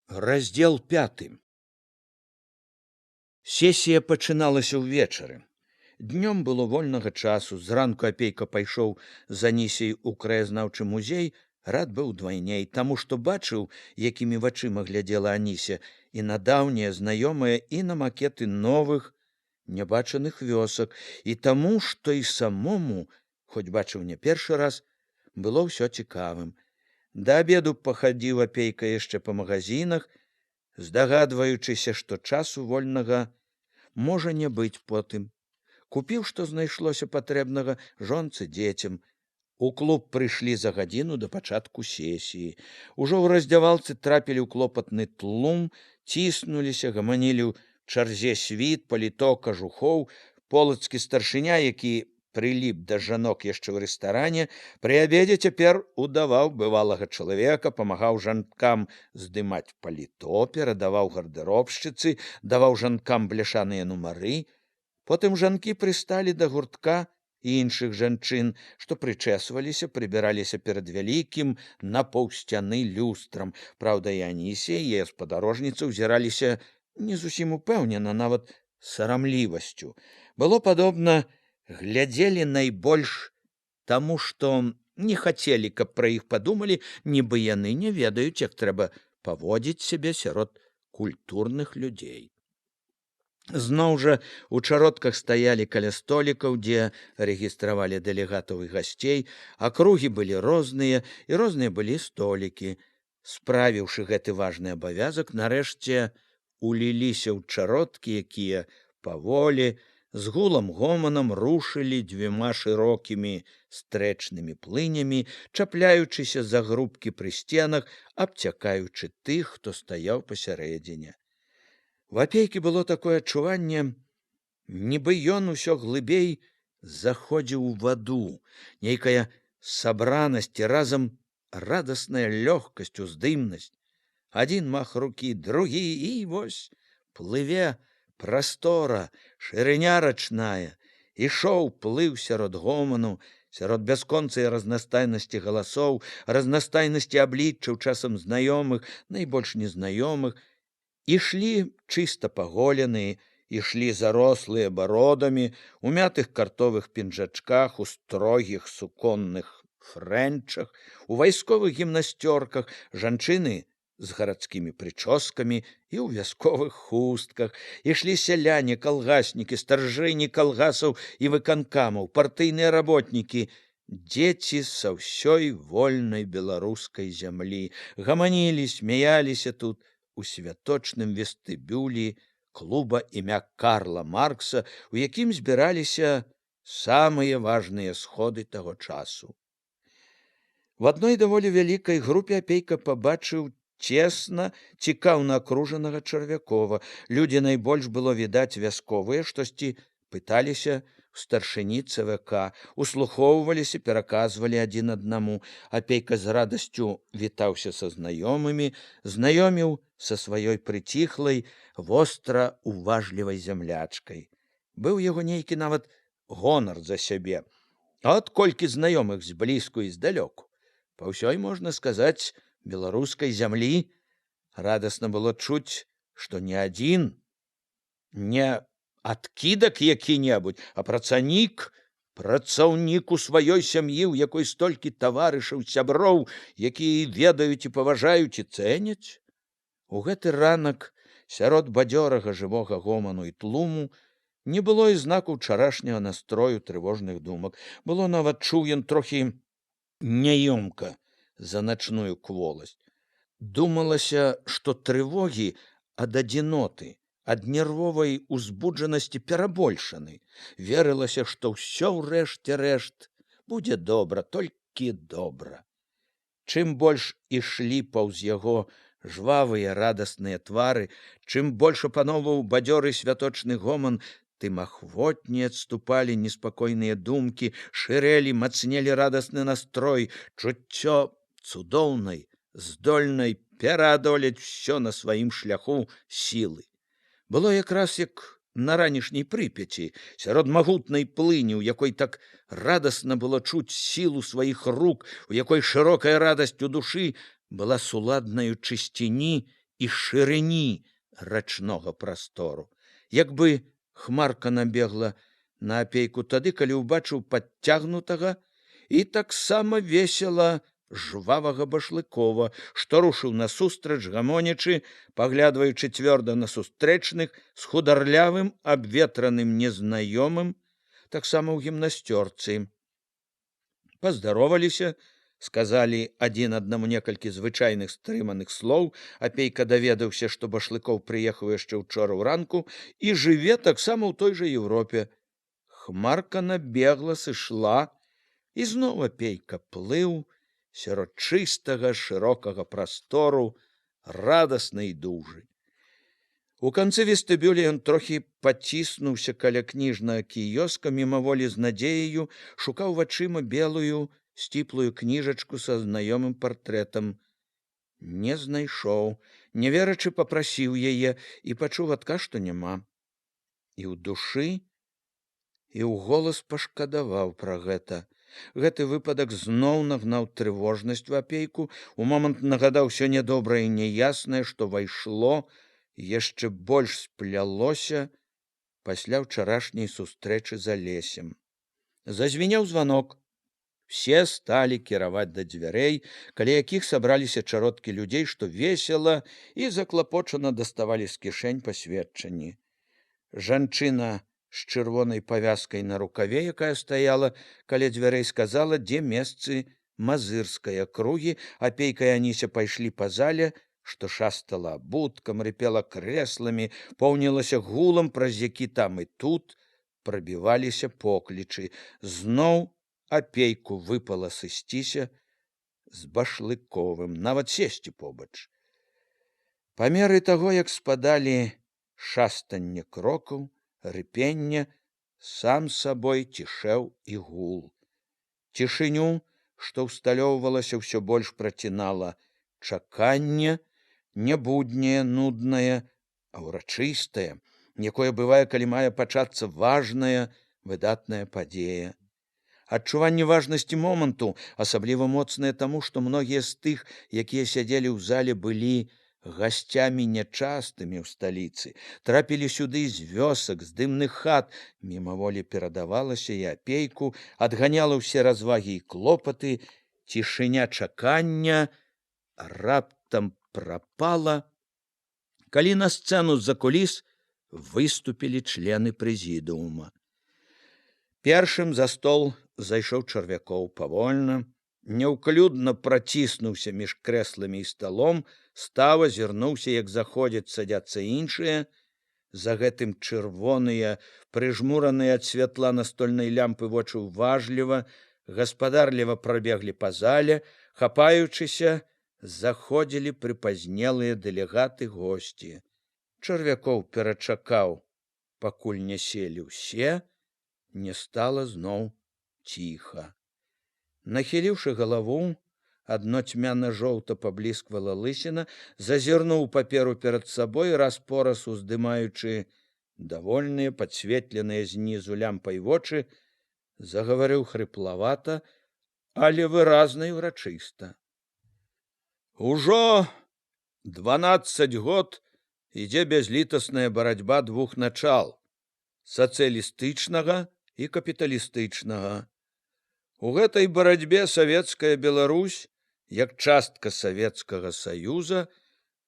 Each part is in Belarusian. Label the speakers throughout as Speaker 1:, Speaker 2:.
Speaker 1: Раздзел пяты. Сесія пачыналася ўвечары. Днём было вольнага часу, зранку Апейка пайшоў з Анісяй у краязнаўчы музей, рад быў удвайней, таму што бачыў, якімі вачыма глядзела Аніся, і на даўнія знаёмыя, і на макеты новых нябачаных вёсак, і таму, што і самому, хоць бачыў не першы раз, было ўсё цікавым. Да абеду пахадзіў Апейка яшчэ па магазінах, здагадваючыся, што часу вольнага можа не быць потым. Купіў, што знайшлося патрэбнага жонцы, дзецям. У клуб прыйшлі за гадзіну да пачатку сесіі. Ужо ў раздзявалцы трапілі ў клопатны тлум, ціснуліся, гаманілі ў чарзе світ, паліто, кажухоў. Полацкі старшыня, які прыліп да жанок яшчэ ў рэстаране, пры абедзе цяпер удаваў бывалага чалавека, памагаў жанкам здымаць паліто, перадаваў гардэробшчыцы, даваў жанкам бляшаныя нумары. Потым жанкі прысталі да гуртка іншых жанчын, што прычэсваліся, прыбіраліся перад вялікім на паўсцяны люстрам. Праўда, і Анісія, і спадарожніца ўзіраліся не зусім упэўнена, нават сарамлівасцю. Было падобна, глядзелі найбольш таму, што не хацелі, каб пра іх падумалі, нібы яны не ведаюць, як трэба паводзіць сябе сярод культурных людзей. Зноў жа у чародках стаялі каля столікаў, дзе рэгістравалі дэлегатаў і гасцей, акругі былі розныя, і розныя былі столікі. Справіўшы гэты важны абавязак, нарэшце уліліся ў чародкі, якія паволі, з гулам гоманам рушылі дзвюма шырокімі стрэчнымі плынямі, чапляючыся за грубкі пры сценах, абцякаючы тых, хто стаяў пасярэдзіне. В Апейкі было такое адчуванне, нібы ён усё глыбей заходзіў у ваду, нейкая сабранасць і разам радасная лёгкасць, уздымнасць. Адзін мах рукі, другі, і вось плыве прастора, шырыня рачная. Ішоў, плыў сярод гоману, сярод бясконцай разнастайнасці галасоў, разнастайнасці абліччаў, часам знаёмых, найбольш незнаёмых. Ішлі чыста паголеныя, ішлі зарослыя бародамі, у мятых картовых пінжачках, у строгіх суконных фрэнчах, у вайсковых гімнасцёрках, жанчыны з гарадскімі прычоскамі і ў вясковых хустках, ішлі сяляне, калгаснікі, старшыні калгасаў і выканкамаў, партыйныя работнікі, дзеці са ўсёй вольнай беларускай зямлі, гаманілі, смяяліся тут у святочным вестыбюлі клуба імя Карла Маркса, у якім збіраліся самыя важныя сходы таго часу. В адной даволі вялікай групе Апейка пабачыў цесна, цікаўна акружанага Чарвякова. Людзі найбольш было відаць вясковыя, штосьці пыталіся старшыні ЦВК, услухоўваліся, пераказвалі адзін аднаму. Апейка з радасцю вітаўся са знаёмымі, знаёміў са сваёй прыціхлай, востра уважлівай зямлячкай. Быў яго нейкі нават гонар за сябе. А от колькі знаёмых зблізку і здалёку. Па ўсёй, можна сказаць, беларускай зямлі. Радасна было чуць, што не адзін, не адкідак які-небудзь, а працанік, працаўнік у сваёй сям'і, у якой столькі таварышаў, сяброў, якія ведаюць і паважаюць і цэняць. У гэты ранак сярод бадзёрага жывога гоману і тлуму не было і знаку ўчарашняга настрою, трывожных думак. Было нават, чуў ён, трохі няёмка за начную кволасць. Думалася, што трывогі ад адзіноты, ад нервовай узбуджанасці перабольшаны. Верылася, што ўсё ўрэшце рэшт будзе добра, толькі добра. Чым больш ішлі паўз яго жвавыя радасныя твары, чым больш апановаў бадзёры святочны гоман, тым ахвотней адступалі неспакойныя думкі, шырэлі, мацнелі радасны настрой, чуццё цудоўнай, здольнай пераадолець всё на сваім шляху сілы. Было якраз як на ранішняй Прыпяці, сярод магутнай плыні, у якой так радасна было чуць сілу сваіх рук, у якой шырокая радасць у душы была суладнаю чысціні і шырыні рачнога прастору. Як бы хмарка набегла на Апейку тады, калі ўбачыў падцягнутага і таксама весела жвавага Башлыкова, што рушыў насустрач, гамонячы, паглядваючы цвёрда на сустрэчных, з хударлявым, абветраным незнаёмым, таксама ў гімнасцёрцы. Паздароваліся, сказалі адзін аднаму некалькі звычайных стрыманых слоў. Апейка даведаўся, што Башлыкоў прыехаў яшчэ учора ўранку і жыве таксама ў той жа Еўропе. Хмарка набегла, сышла, і зноў Апейка плыў сярод чыстага шырокага прастору, радасны і дужы. У канцы вестыбюля ён трохі паціснуўся каля кніжнага кіёска, мімаволі з надзеяю шукаў вачыма белую сціплую кніжачку са знаёмым партрэтам. Не знайшоў, не верачы, папрасіў яе і пачуў адказ, што няма. І ў душы, і ў голас пашкадаваў пра гэта. Гэты выпадак зноў нагнаў трывожнасць в Апейку, у момант нагадаў усё нядобрае і няяснае, што ўвайшло, яшчэ больш сплялося пасля ўчарашняй сустрэчы з Алесем. Зазвінеў званок. Все сталі кіраваць да дзвярэй, каля якіх сабраліся чародкі людзей, што весела і заклапочана даставалі з кішэнь пасведчанні. Жанчына з чырвонай павязкай на рукаве, якая стаяла каля дзвярэй, сказала, дзе месцы мазырскай акругі. Апейка і Аніся пайшлі па зале, што шастала абуткам, рыпела крэсламі, поўнілася гулам, праз які там і тут прабіваліся поклічы. Зноў Апейку выпала сысціся з Башлыковым, нават сесці побач. Па меры таго, як спадалі шастанне крокаў, рыпення, сам сабой цішэў і гул. Цішыню, што ўсталёўвалася, ўсё больш працінала чаканне, не будняе, нуднае, а ўрачыстае, якое бывае, калі мае пачацца важная, выдатная падзея. Адчуванне важнасці моманту асабліва моцнае таму, што многія з тых, якія сядзелі ў зале, былі гасцямі нячастымі ў сталіцы, трапілі сюды з вёсак, з дымных хат, мімаволі перадавалася і Апейку, адганяла ўсе развагі і клопаты. Цішыня чакання раптам прапала, калі на сцэну з-за куліс выступілі члены прэзідыума. Першым за стол зайшоў Чарвякоў, павольна, няўклюдна праціснуўся між крэсламі і сталом, стаў, азірнуўся, як заходзяць, садзяцца іншыя. За гэтым чырвоныя, прыжмураныя ад святла настольнай лямпы вочы уважліва, гаспадарліва прабеглі па зале, хапаючыся, заходзілі прыпазнелыя дэлегаты, госці. Чарвякоў перачакаў, пакуль не селі ўсе, не стала зноў ціха. Нахіліўшы галаву, адно цьмяна-жоўта паблісквала лысіна, зазірнуў паперу перад сабой, раз-пораз уздымаючы давольныя, падсветленыя знізу лямпай вочы, загаварыў хрыплавата, але выразна і ўрачыста. Ужо 12 год ідзе бязлітасная барацьба двух начал: сацыялістычнага і капіталістычнага. У гэтай барацьбе Савецкая Беларусь, як частка Савецкага Саюза,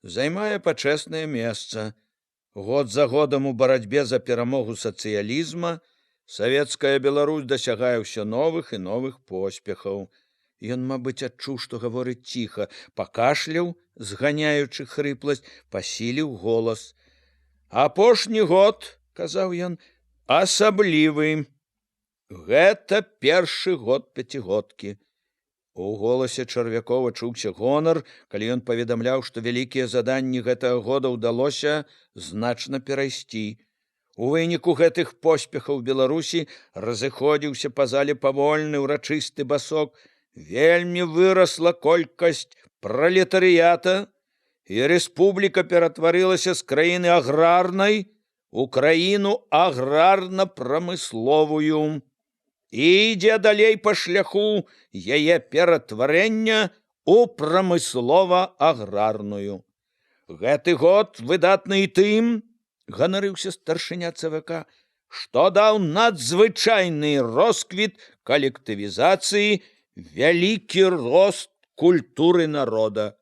Speaker 1: займае пачэснае месца. Год за годам у барацьбе за перамогу сацыялізма Савецкая Беларусь дасягае ўсё новых і новых поспехаў. Ён, мабыць, адчуў, што гаворыць ціха, пакашляў, зганяючы хрыпласць, пасіліў голас. Апошні год, казаў ён, асаблівы. Гэта першы год пяцігодкі. У голасе Чарвякова чуўся гонар, калі ён паведамляў, што вялікія заданні гэтага года ўдалося значна перайсці. У выніку гэтых поспехаў Беларусі, разыходзіўся па зале павольны ўрачысты басок, вельмі вырасла колькасць пралетарыята, і рэспубліка ператварылася з краіны аграрнай у краіну аграрна-прамысловую і ідзе далей па шляху яе ператварэння у прамыслова-аграрную. Гэты год выдатны і тым, ганарыўся старшыня ЦВК, што даў надзвычайны росквіт калектывізацыі, вялікі рост культуры народа.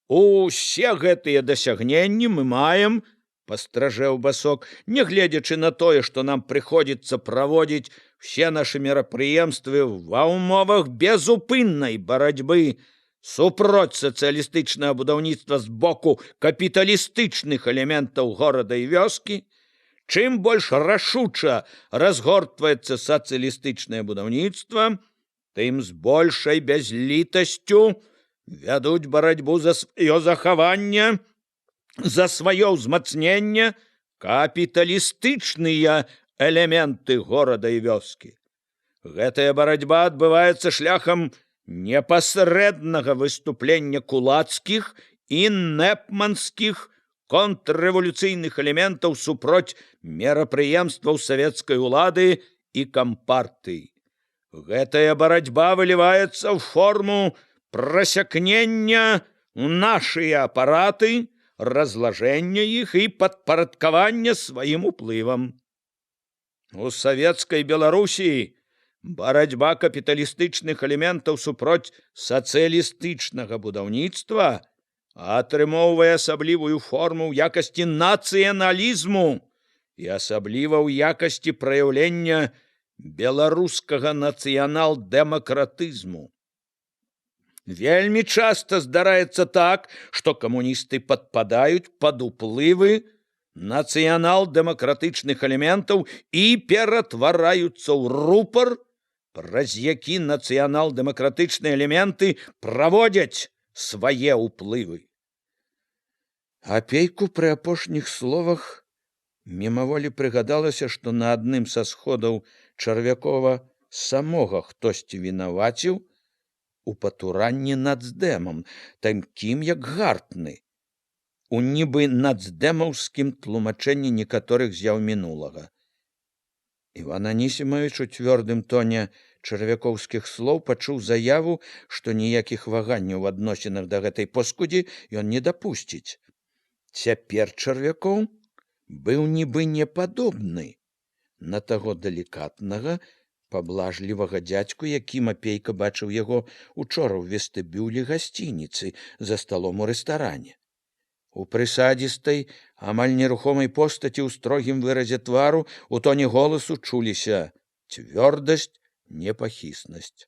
Speaker 1: Усе гэтыя дасягненні мы маем, пастражэў басок, нягледзячы на тое, што нам прыходзіцца праводзіць все нашы мерапрыемствы ва ўмовах безупыннай барацьбы супроць сацыялістычнага будаўніцтва з боку капіталістычных элементаў горада і вёскі. Чым больш рашуча разгортваецца сацыялістычнае будаўніцтва, тым з большай бязлітасцю вядуць барацьбу за сваё захаванне, за сваё ўзмацненне капіталістычныя элементы горада і вёскі. Гэтая барацьба адбываецца шляхам непасрэднага выступлення кулацкіх і нэпманскіх контррэвалюцыйных элементаў супроць мерапрыемстваў савецкай улады і кампартыі. Гэтая барацьба выліваецца ў форму прасякнення ў нашыя апараты, разлажэння іх і падпарадкавання сваім уплывам. У савецкай Беларусі барацьба капіталістычных элементаў супроць сацыялістычнага будаўніцтва атрымоўвае асаблівую форму ў якасці нацыяналізму і асабліва ў якасці праяўлення беларускага нацыянал-дэмакратызму. Вельмі часта здараецца так, што камуністы падпадаюць пад уплывы нацыянал-дэмакратычных элементаў і ператвараюцца ў рупар, праз які нацыянал-дэмакратычныя элементы праводзяць свае ўплывы. Апейку пры апошніх словах мімаволі прыгадалася, што на адным са сходаў Чарвякова самога хтосьці вінаваціў у патуранні нацдэмам, такім як Гартны, у нібы нацдэмаўскім тлумачэнні некаторых з'яў мінулага. Іван Анісімавіч у цвёрдым тоне чарвякоўскіх слоў пачуў заяву, што ніякіх ваганняў у адносінах да гэтай поскудзі ён не дапусціць. Цяпер Чарвякоў быў нібы не падобны на таго далікатнага, паблажлівага дзядзьку, якім Апейка бачыў яго учора ў вестыбюлі гасцініцы за сталом у рэстаране. У прысадзістай, амаль нерухомай постаці, ў строгім выразе твару, у тоне голасу чуліся цвёрдасць, непахіснасць.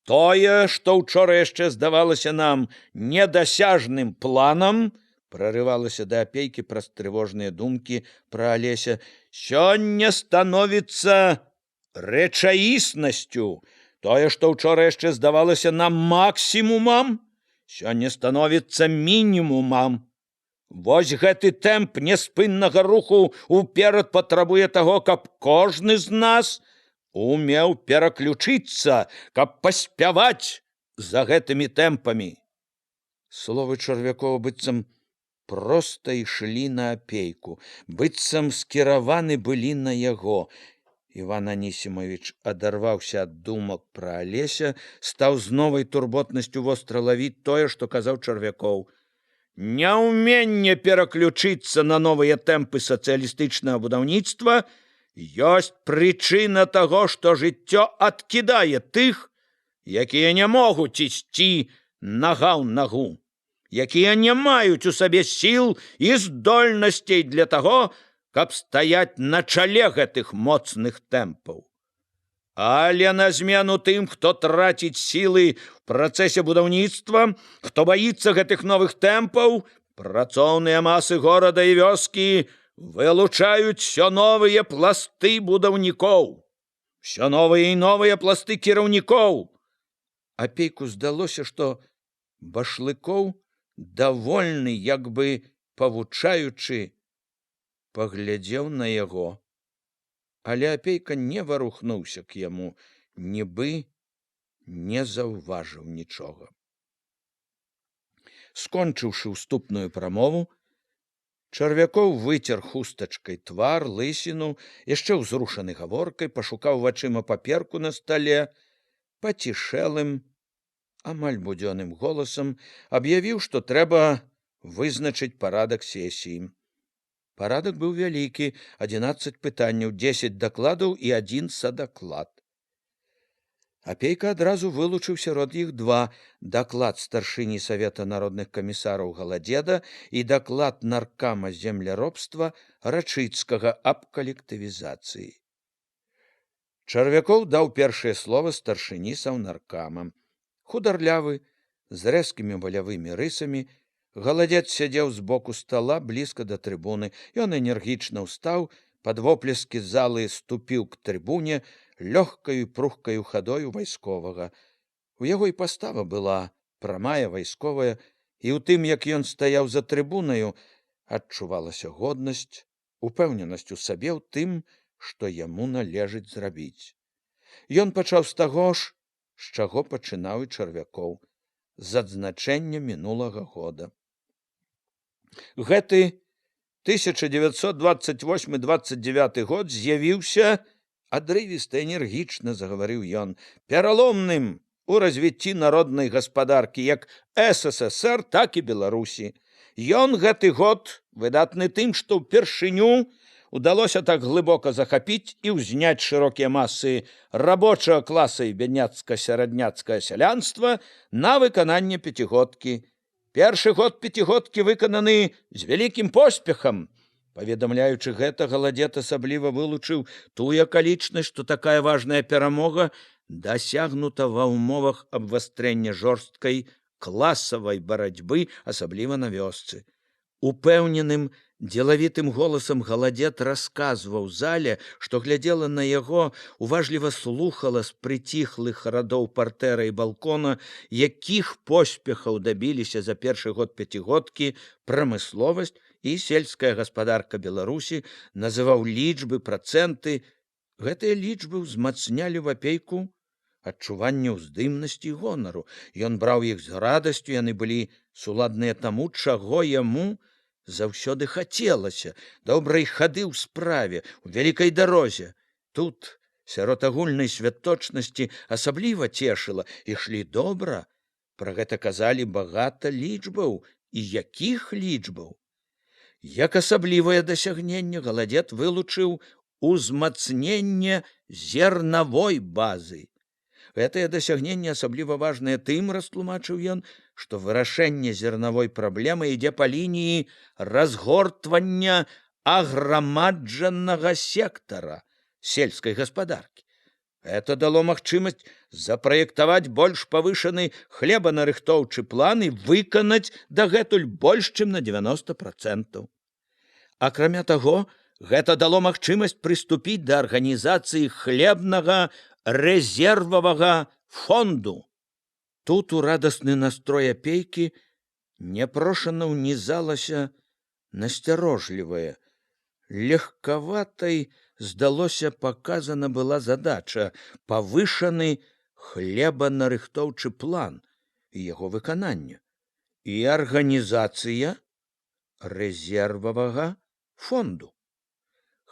Speaker 1: Тое, што учора яшчэ здавалася нам недасяжным планам, прарывалася да Апейкі праз трывожныя думкі пра Алеся, сёння становіцца рэчаіснасцю. Тое, што учора яшчэ здавалася нам максімумам, сёння становіцца мінімумам. Вось гэты тэмп неспыннага руху уперад патрабуе таго, каб кожны з нас умеў пераключыцца, каб паспяваць за гэтымі тэмпамі. Словы Чарвякова быццам проста ішлі на Апейку, быццам скіраваны былі на яго. Іван Анісімавіч адарваўся ад думак пра Алеся, стаў з новай турботнасцю востра лавіць тое, што казаў Чарвякоў. Няўменне пераключыцца на новыя тэмпы сацыялістычнага будаўніцтва ёсць прычына таго, што жыццё адкідае тых, якія не могуць ісці нага ў нагу, якія не маюць у сабе сіл і здольнасцей для таго, каб стаяць на чале гэтых моцных тэмпаў. Але на змену тым, хто траціць сілы в працэсе будаўніцтва, хто баіцца гэтых новых тэмпаў, працоўныя масы горада і вёскі вылучаюць все новыя пласты будаўнікоў, все новыя і новыя пласты кіраўнікоў. Апейку здалося, што Башлыкоў давольны, як бы павучаючы, паглядзеў на яго. Але Апейка не варухнуўся к яму, нібы не заўважыў нічога. Скончыўшы ўступную прамову, Чарвякоў выцер хустачкай твар, лысіну, яшчэ ўзрушаны гаворкай, пашукаў вачыма паперку на стале, пацішэлым, амаль будзённым голасам аб'явіў, што трэба Вызначыць парадак сесіі. Парадак быў вялікі: 11 пытанняў, 10 дакладаў і адзін садаклад. Апейка адразу вылучыў сярод іх два: даклад старшыні Савета народных камісараў Галадзеда і даклад наркама земляробства Рачыцкага аб калектывізацыі. Чарвякоў даў першае слово старшыні саўнаркама. Хударлявы, з рэзкімі валявымі рысамі, Галадзец сядзеў з боку стола блізка да трыбуны. Ён энергічна ўстаў, пад воплескі залы ступіў к трыбуне лёгкаю прухкаю хадою вайсковага. У яго і пастава была прамая, вайсковая, і ў тым, як ён стаяў за трыбунаю, адчувалася годнасць, упэўненасць у сабе, ў тым, што яму належыць зрабіць. Ён пачаў з таго ж, з чаго пачынаў і Чарвякоў, з адзначэння мінулага года. Гэты 1928-29 год з'явіўся, адрывіста, энергічна загаварыў ён, пераломным у развіцці народнай гаспадаркі як СССР, так і Беларусі. Ён, гэты год, выдатны тым, што ўпершыню удалося так глыбока захапіць і ўзняць шырокія масы рабочага класа і бядняцка-сярадняцкае сялянства на выкананне пяцігодкі. Першы год пяцігодкі выкананы з вялікім поспехам. Паведамляючы гэта, Галадзет асабліва вылучыў тую акалічнасць, што такая важная перамога дасягнута ва ўмовах абвастрэння жорсткай класавай барацьбы, асабліва на вёсцы. Упэўненым, дзелавітым голасам Галадзет расказваў зале, што глядзела на яго, уважліва слухала з прыціхлых радоў партэра і балкона, якіх поспехаў дабіліся за першы год пяцігодкі прамысловасць і сельская гаспадарка Беларусі, называў лічбы, працэнты. Гэтыя лічбы ўзмацнялі в Апейку адчуванне ўздымнасці і гонару. Ён браў іх з радасцю, яны былі суладныя таму, чаго яму заўсёды хацелася: добрай хады ў справе, у вялікай дарозе. Тут, сярод агульнай святочнасці, асабліва цешыла: ішлі добра. Пра гэта казалі багата лічбаў, і якіх лічбаў! Як асаблівае дасягненне Галадзет вылучыў узмацненне зернавой базы. Гэтае дасягненне асабліва важнае тым, растлумачыў ён, што вырашэнне зернавой праблемы ідзе па лініі разгортвання аграмаджанага сектара сельскай гаспадаркі. Это дало магчымасць запраектаваць больш павышаны хлебанарыхтоўчы план і выканаць дагэтуль больш чым на 90%. Акрамя таго, гэта дало магчымасць прыступіць да арганізацыі хлебнага рэзервавага фонду. Тут у радасны настрой Апейкі няпрошана ўнізалася насцярожлівая. Легкаватай, здалося, паказана была задача: павышаны хлебанарыхтоўчы план і яго выкананне і арганізацыя рэзервавага фонду.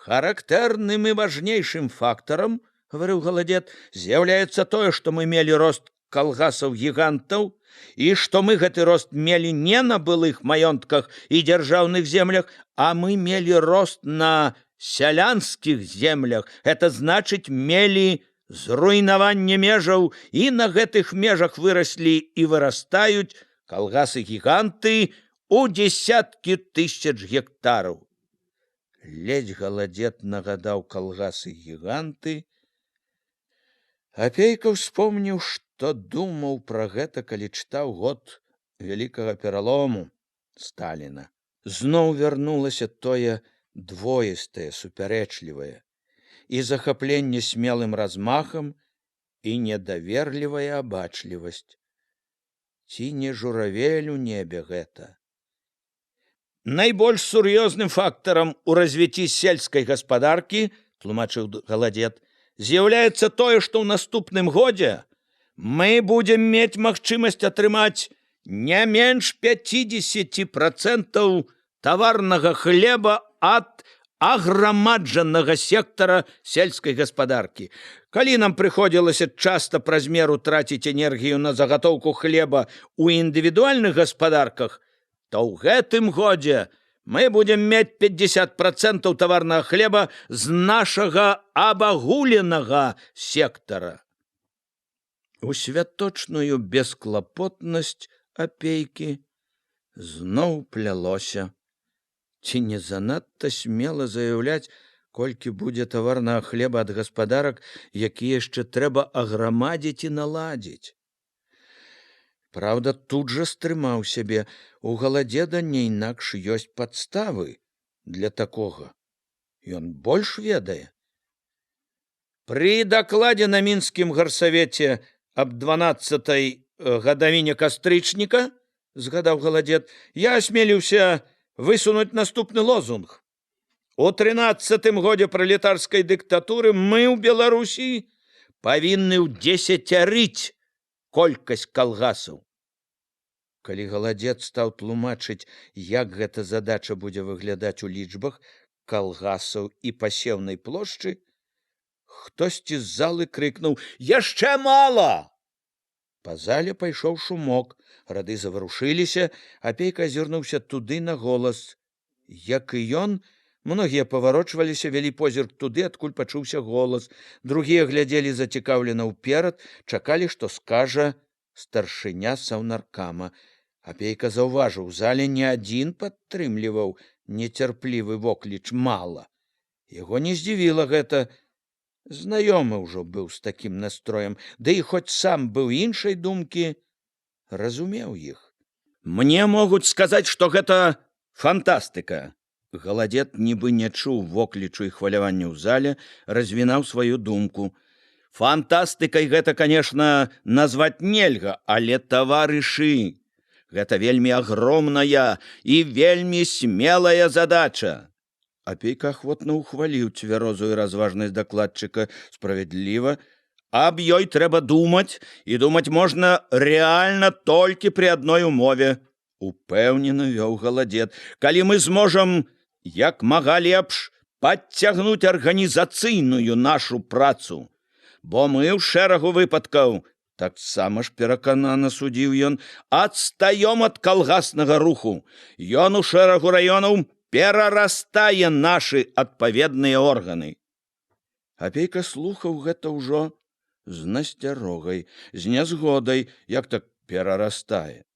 Speaker 1: Характэрным і важнейшым фактарам, гаварыў Галадзет, з'яўляецца тое, што мы мелі рост калгасаў гігантаў і што мы гэты рост мелі не на былых маёнтках і дзяржаўных землях, а мы мелі рост на сялянскіх землях. Это значыць, мелі зруйнаванне межаў, і на гэтых межах выраслі і вырастаюць калгасы гіганты у десяткі тысяч гектараў. Ледзь Галадзет нагадаў калгасы гіганты, Апейка ўспомніў, што думаў пра гэта, калі чытаў «Год вялікага пералому» Сталіна. Зноў вярнулася тое двоістае, супярэчлівае: і захапленне смелым размахам, і недаверлівая абачлівасць. Ці не журавель у небе гэта? Найбольш сур'ёзным фактарам у развіцці сельскай гаспадаркі, тлумачыў Галадзет, з'яўляецца тое, што ў наступным годзе мы будзем мець магчымасць атрымаць не менш 50% таварнага хлеба ад аграмаджанага сектара сельскай гаспадаркі. Калі нам прыходзілася часта праз меру траціць энергію на загатоўку хлеба ў індывідуальных гаспадарках, то ў гэтым годзе мы будзем мець 50% таварнага хлеба з нашага абагуленага сектара. У святочную бесклапотнасць Апейкі зноў плялося. Ці не занадта смела заяўляць, колькі будзе таварнага хлеба ад гаспадарак, які яшчэ трэба аграмадзіць і наладзіць? Праўда, тут жа стрымаў сябе: у Галадзеда не інакш ёсць падставы для такога. Ён больш ведае. Пры дакладзе на Мінскім гарсавеце аб 12-й гадавіне кастрычніка, згадаў Галадзед, я асмеліўся высунуць наступны лозунг. У 13-м годзе пралетарскай дыктатуры мы ў Беларусі павінны ўдзесяцярыць колькасць калгасаў. Калі Галадзед стаў тлумачыць, як гэта задача будзе выглядаць у лічбах калгасаў і пасеўнай плошчы, хтосьці з залы крыкнуў: «Яшчэ мала!» Па зале пайшоў шумок, рады заварушыліся, Апейка азірнуўся туды на голас. Як і ён, многія паварочваліся, вялі позірк туды, адкуль пачуўся голас. Другія глядзелі зацікаўлена ўперад, чакалі, што скажа старшыня саўнаркама. Апейка заўважыў: у зале не адзін падтрымліваў нецярплівы вокліч «мала». Яго не здзівіла гэта, знаёмы ўжо быў з такім настроем, ды і хоць сам быў іншай думкі, разумеў іх. Мне могуць сказаць, што гэта фантастыка. Галадзед нібы не чуў воклічу і хвалявання ў зале, развінаў сваю думку. Фантастыкай гэта, конечно, назваць нельга, але, таварышы, гэта вельмі агромная і вельмі смелая задача. Апейка ахвотна ўхваліў цвярозую разважнасць дакладчыка: справядліва. Аб ёй трэба думаць, і думаць можна рэальна толькі пры адной умове. Упэўнена вёў Галадзед. Калі мы зможам як мага лепш падцягнуць арганізацыйную нашу працу. Бо мы ў шэрагу выпадкаў, таксама ж пераканана судзіў ён, адстаём ад калгаснага руху. Ён у шэрагу раёнаў перарастае нашы адпаведныя органы. Апейка слухаў гэта ўжо з насцярогай, з нязгодай: як так перарастае?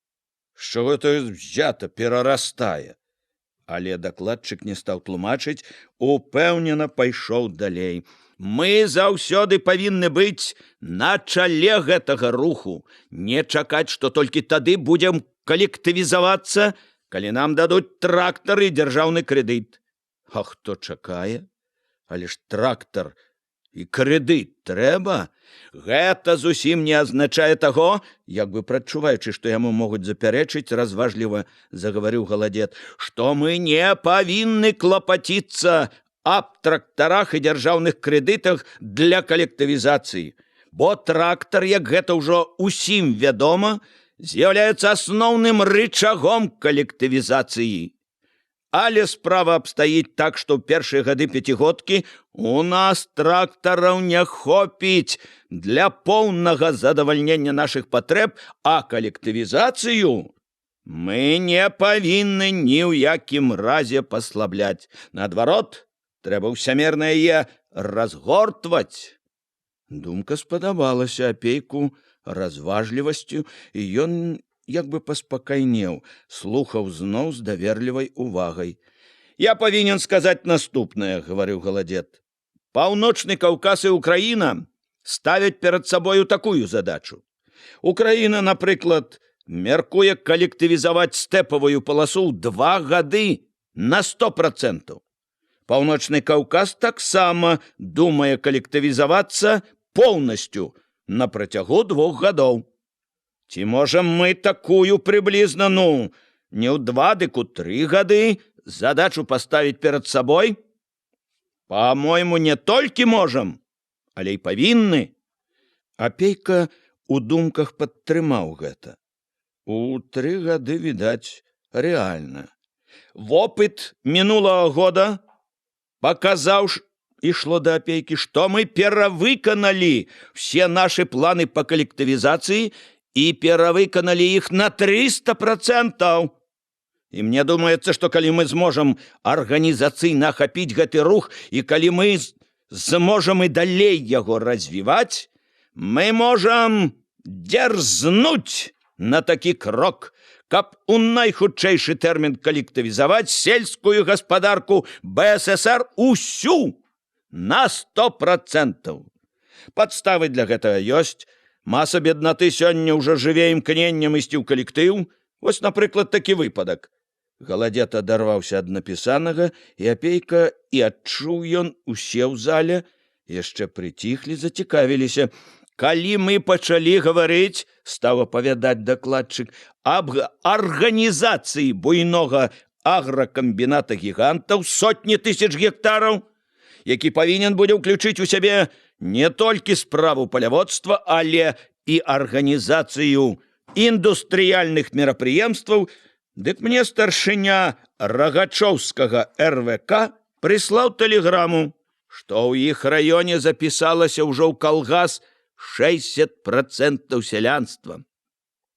Speaker 1: Що гэта взята перарастае? Але дакладчык не стаў тлумачыць, упэўнена пайшоў далей. Мы заўсёды павінны быць на чале гэтага руху, не чакаць, што толькі тады будзем калектывізавацца, калі нам дадуць трактары і дзяржаўны крэдыт. А хто чакае? Але ж трактар і крэдыт трэба. Гэта зусім не азначае таго, як бы прадчуваючы, што яму могуць запярэчыць, разважліва загаварыў Галадзед, што мы не павінны клапаціцца аб трактарах і дзяржаўных крэдытах для калектывізацыі. Бо трактар, як гэта ўжо усім вядома, з'яўляецца асноўным рычагом калектывізацыі. Але справа абстаіць так, што ў першыя гады пяцігодкі у нас трактараў не хопіць для поўнага задавальнення нашых патрэб, а калектывізацыю мы не павінны ні ў якім разе паслабляць. Наадварот, трэба ўсямерна яе разгортваць. Думка спадабалася Апейку разважлівасцю, і ён як бы паспакайнеў, слухаў зноў з даверлівай увагай. Я павінен сказаць наступнае, гаварыў Галадзед. Паўночны Каўказ і Украіна ставяць перад сабою такую задачу. Украіна, напрыклад, мяркуе калектывізаваць стэпавую паласу ў 2 гады на 100%. Паўночны Каўказ таксама думае калектывізавацца поўнасцю на працягу 2 гадоў. Ці можам мы такую прыблізна, ну, не ў два, дык у 3 гады задачу паставіць перад сабой? Па-мойму, не толькі можам, але і павінны. Апейка у думках падтрымаў гэта. У 3 гады, відаць, рэальна. Вопыт мінулага года паказаў, ішло да Апейкі, што мы перавыканалі все нашы планы па калектывізацыі і перавыканалі іх на 300%. І мне думаецца, што калі мы зможам арганізацыйна ахапіць гэты рух і калі мы зможам і далей яго развіваць, мы можам дерзнуць на такі крок, каб у найхутчэйшы тэрмін калектывізаваць сельскую гаспадарку БССР усю на 100%. Падставы для гэтага ёсць. Маса беднаты сёння ўжо жыве імкненнем ісці ў калектыў. Вось, напрыклад, такі выпадак. Галадзет адарваўся ад напісанага, і Апейка, і адчуў ён, усе ў зале яшчэ прыціхлі, зацікавіліся. Калі мы пачалі гаварыць, стаў апавядаць дакладчык, аб арганізацыі буйнога агракамбіната гігантаў сотні тысяч гектараў, які павінен будзе ўключыць у сябе не толькі справу паляводства, але і арганізацыю індустрыяльных мерапрыемстваў, дык мне старшыня Рагачоўскага РВК прыслаў тэлеграму, што ў іх раёне запісалася ўжо ў калгас 60% сялянства.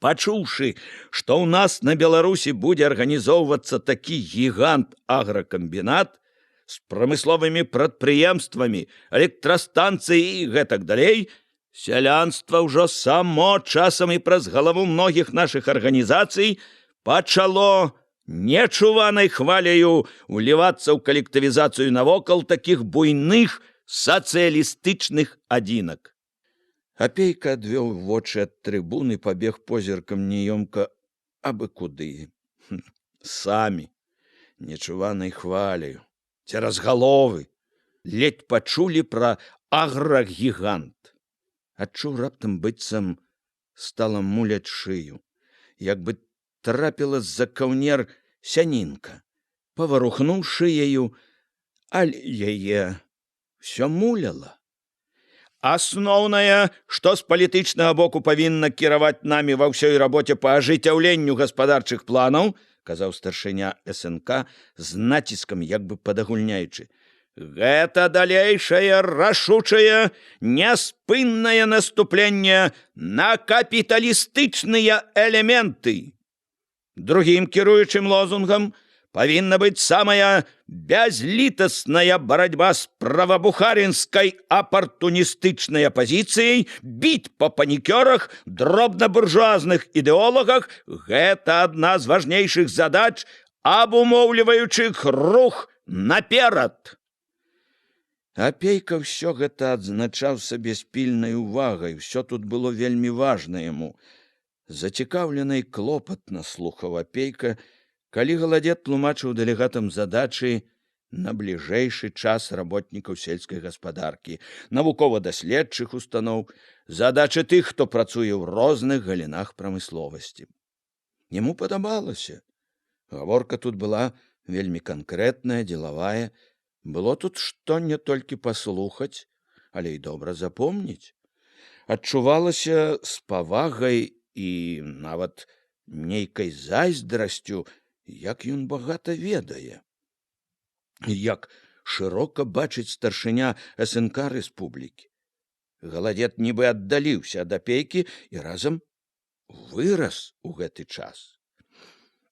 Speaker 1: Пачуўшы, што ў нас на Беларусі будзе арганізоўвацца такі гігант агракамбінат з прамысловымі прадпрыемствамі, электрастанцыі і гэтак далей, сялянства ўжо само часам і праз галаву многіх нашых арганізацый пачало нечуванай хваляю улівацца ў калектывізацыю навокал такіх буйных сацыялістычных адзінак. Апейка адвёў вочы ад трыбуны, пабег позіркам неёмка абы куды. Самі нечуванай хваляю, цераз галовы, ледзь пачулі пра аграгігант. Адчуў раптам, быццам стала муляць шыю, як бы трапіла з-за каўнер сянінка. Паварухнуў шыяю, аль яе всё муляла. Асноўнае, што з палітычнага боку павінна кіраваць намі ва ўсёй рабоце па ажыццяўленню гаспадарчых планаў, казаў старшыня СНК з націскам, як бы падагульняючы. Гэта далейшае рашучае, няспыннае наступленне на капіталістычныя элементы. Другім кіруючым лозунгам павінна быць самая бязлітасная барацьба з правабухарынскай апартуністычнай апазіцыяй, біць па панікёрах, дробнабуржуазных ідэолагах. Гэта адна з важнейшых задач, абумоўліваючых рух наперад. Апейка ўсё гэта адзначаў сабе з пільнай увагай, усё тут было вельмі важна яму. Зацікаўлена і клопатна слухаў Апейка, калі Галадзет тлумачыў дэлегатам задачы на бліжэйшы час работнікаў сельскай гаспадаркі, навукова-даследчых устаноў, задачы тых, хто працуе ў розных галінах прамысловасці. Яму падабалася. Гаворка тут была вельмі канкрэтная, дзелавая. Было тут што не толькі паслухаць, але і добра запомніць. Адчувалася з павагай і нават нейкай зайздрасцю, як ён багата ведае. Як шырока бачыць старшыня СНК рэспублікі. Галадзет нібы аддаліўся ад Апейкі і разам вырас у гэты час.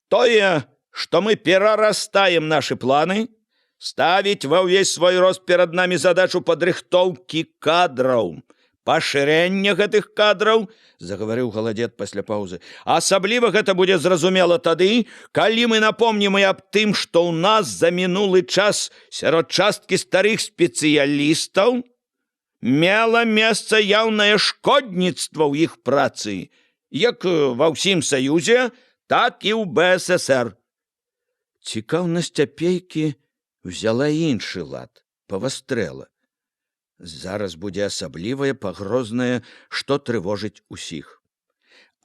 Speaker 1: Тое, што мы перарастаем нашы планы, ставіць ва ўвесь свой рост перад намі задачу падрыхтоўкі кадраў, пашырэння гэтых кадраў, загаварыў Галадзет пасля паўзы. Асабліва гэта будзе зразумела тады, калі мы напомнім і аб тым, што ў нас за мінулы час сярод часткі старых спецыялістаў мела месца яўнае шкодніцтва ў іх працы, як ва ўсім Саюзе, так і ў БССР. Цікаўнасць Апейкі взяла іншы лад, павастрэла. Зараз будзе асаблівае пагрознае, што трывожыць усіх.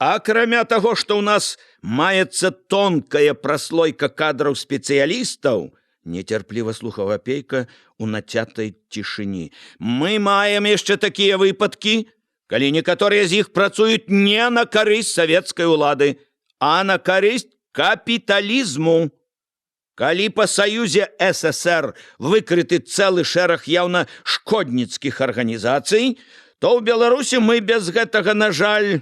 Speaker 1: Акрамя таго, што ў нас маецца тонкая праслойка кадраў спецыялістаў, нецярпліва слухаў Апейка у нацятай цішыні. Мы маем яшчэ такія выпадкі, калі некаторыя з іх працуюць не на карысць савецкай улады, а на карысць капіталізму. Калі па Саюзе ССР выкрыты цэлы шэраг яўна шкодніцкіх арганізацый, то ў Беларусі мы без гэтага, на жаль,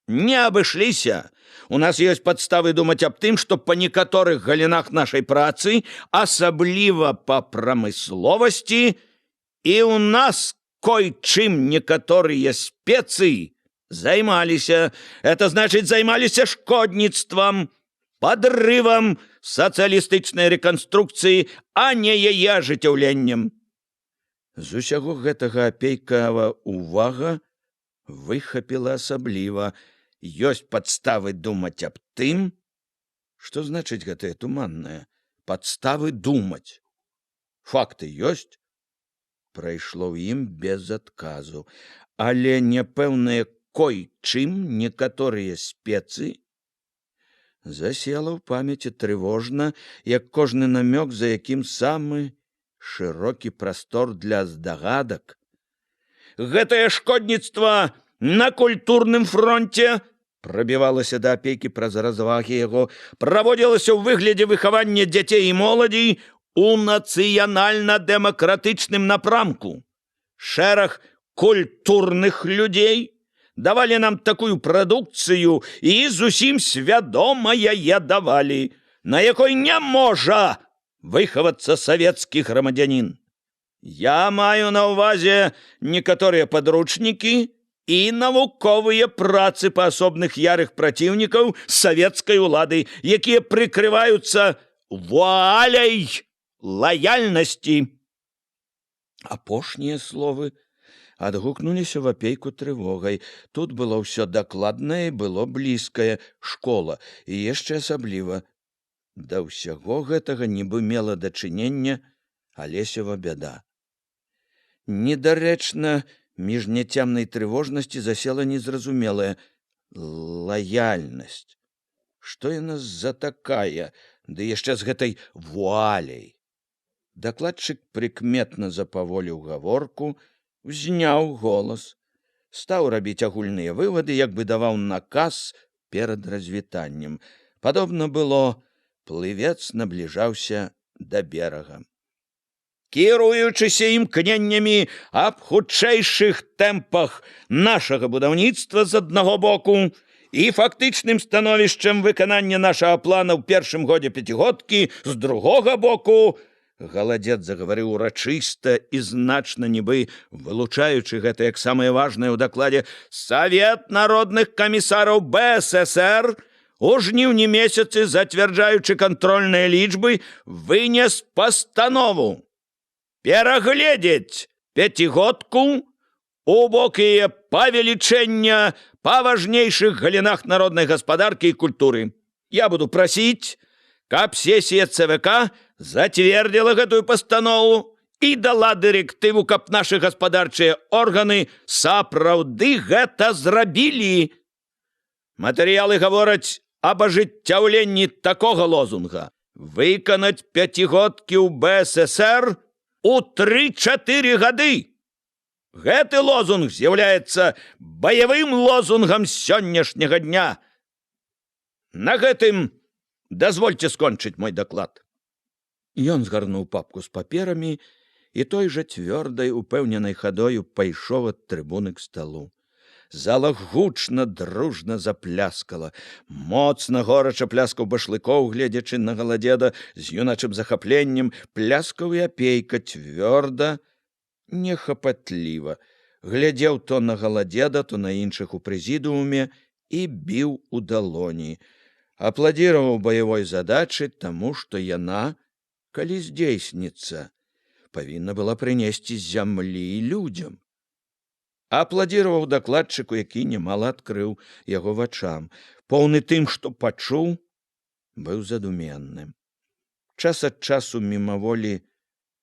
Speaker 1: не абышліся. У нас ёсць падставы думаць аб тым, што па некаторых галінах нашай працы, асабліва па прамысловасці, і ў нас кой-чым некаторыя спецы займаліся, это значыць, займаліся шкодніцтвам, падрывам сацыялістычнай рэканструкцыі, а не яе ажыццяўленнем. З усяго гэтага Апейкава увага выхапіла асабліва: ёсць падставы думаць аб тым. Што значыць гэтае туманнае «падставы думаць»? Факты ёсць? Прайшло ў ім без адказу, але няпэўнае «кой-чым некаторыя спецы» засела ў памяці трывожна, як кожны намёк, за якім самы шырокі прастор для здагадак. Гэтае шкодніцтва на культурным фронте, прабівалася да Апейкі праз развагі яго, праводзілася ў выглядзе выхавання дзяцей і моладзі у нацыянальна-дэмакратычным напрамку. Шэраг культурных людзей давалі нам такую прадукцыю і зусім свядома яе давалі, на якой не можа выхавацца савецкі грамадзянін. Я маю на ўвазе некаторыя падручнікі і навуковыя працы паасобных ярых праціўнікаў савецкай улады, якія прыкрываюцца вуаляй лаяльнасці. Апошнія словы адгукнуліся в Апейку трывогай. Тут было ўсё дакладнае, было блізкае: школа, і яшчэ асабліва. Да ўсяго гэтага нібы мела дачынення Алесева бяда. Недарэчна між няцямнай трывожнасці засела незразумелая лаяльнасць. Што яна за такая, ды яшчэ з гэтай вуаляй? Дакладчык прыкметна запаволіў гаворку, узняў голас, стаў рабіць агульныя вывады, як бы даваў наказ перад развітаннем. Падобна было, плывец набліжаўся да берага. Кіруючыся імкненнямі аб хутчэйшых тэмпах нашага будаўніцтва з аднаго боку і фактычным становішчам выканання нашага плана ў першым годзе пяцігодкі з другога боку, Галадзед загаварыў урачыста і значна, нібы вылучаючы гэта як самае важнае ў дакладзе: Савет народных камісараў БССР у жніўні месяцы, зацвярджаючы кантрольныя лічбы, вынес пастанову перагледзець пяцігодку у бок яе павелічэння па важнейшых галінах народнай гаспадаркі і культуры. Я буду прасіць, каб сесія ЦВК зацвердзіла гэтую пастанову і дала дырэктыву, каб нашы гаспадарчыя органы сапраўды гэта зрабілі. Матэрыялы гавораць аб ажыццяўленні такога лозунга: выканаць пяцігодкі ў БССР у 3-4 гады. Гэты лозунг з'яўляецца баявым лозунгам сённяшняга дня. На гэтым дазвольце скончыць мой даклад. Ён згарнуў папку з паперамі і той жа цвёрдай, упэўненай хадою пайшоў ад трыбуны к сталу. Зала гучна, дружна запляскала. Моцна, горача пляскаў Башлыкоў, гледзячы на Галадзеда з юначым захапленнем, пляскаў і Апейка цвёрда, нехапатліва. Глядзеў то на Галадзеда, то на іншых у прэзідыуме і біў у далоні. Апладзіраваў баявой задачы, таму што яна, калі здзейсніцца, павінна была прынесці зямлі людзям. Апладзіраваў дакладчыку, які нямала адкрыў яго вачам. Поўны тым, што пачуў, быў задуменным. Час ад часу мімаволі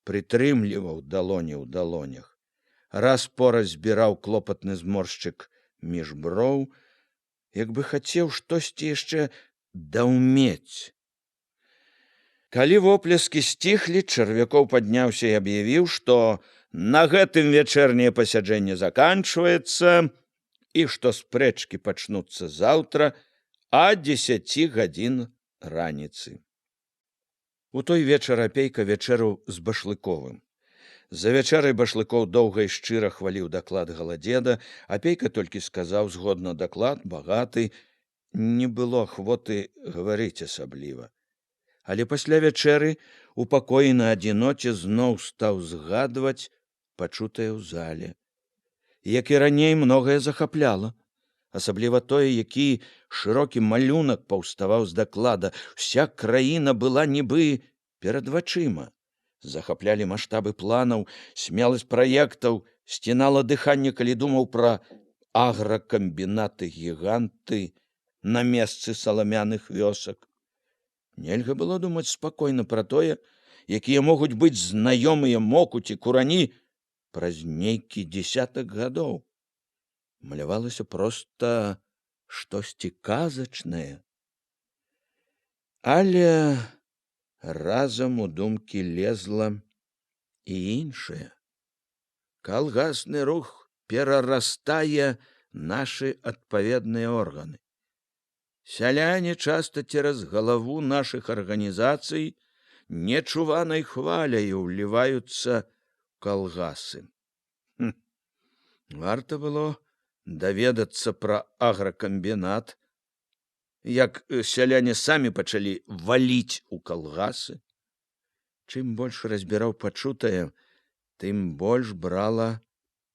Speaker 1: прытрымліваў далоні ў далонях. Раз пораз збіраў клопатны зморшчык між броў, як бы хацеў штосьці яшчэ даўмець. Калі воплескі сціхлі, Чарвякоў падняўся і аб'явіў, што на гэтым вячэрняе пасяджэнне заканчваецца і што спрэчкі пачнуцца заўтра а 10 гадзін раніцы. У той вечар Апейка вячэраў з Башлыковым. За вячэрай Башлыкоў доўга і шчыра хваліў даклад Галадзеда, Апейка толькі сказаў згодна: даклад багаты, Не было ахвоты гаварыць асабліва. Але пасля вячэры у пакоі на адзіноце зноў стаў згадваць пачутае ў зале. Як і раней, многае захапляла, асабліва тое, які шырокі малюнак паўставаў з даклада. Вся краіна была нібы перад вачыма. Захаплялі маштабы планаў, смеласць праектаў, сцінала дыханне, калі думаў пра агракамбінаты гіганты на месцы саламяных вёсак. Нельга было думаць спакойна пра тое, якія могуць быць знаёмыя мокуці, курані праз нейкі дзесятак гадоў. Малявалася проста штосьці казачнае. Але разам у думкі лезла і іншае. Калгасны рух перарастае нашы адпаведныя органы. Сяляне часта цераз галаву нашых арганізацый нечуванай хваляю ўліваюцца калгасы. Варта было даведацца пра агракамбінат, як сяляне самі пачалі валіць у калгасы. Чым больш разбіраў пачутае, тым больш брала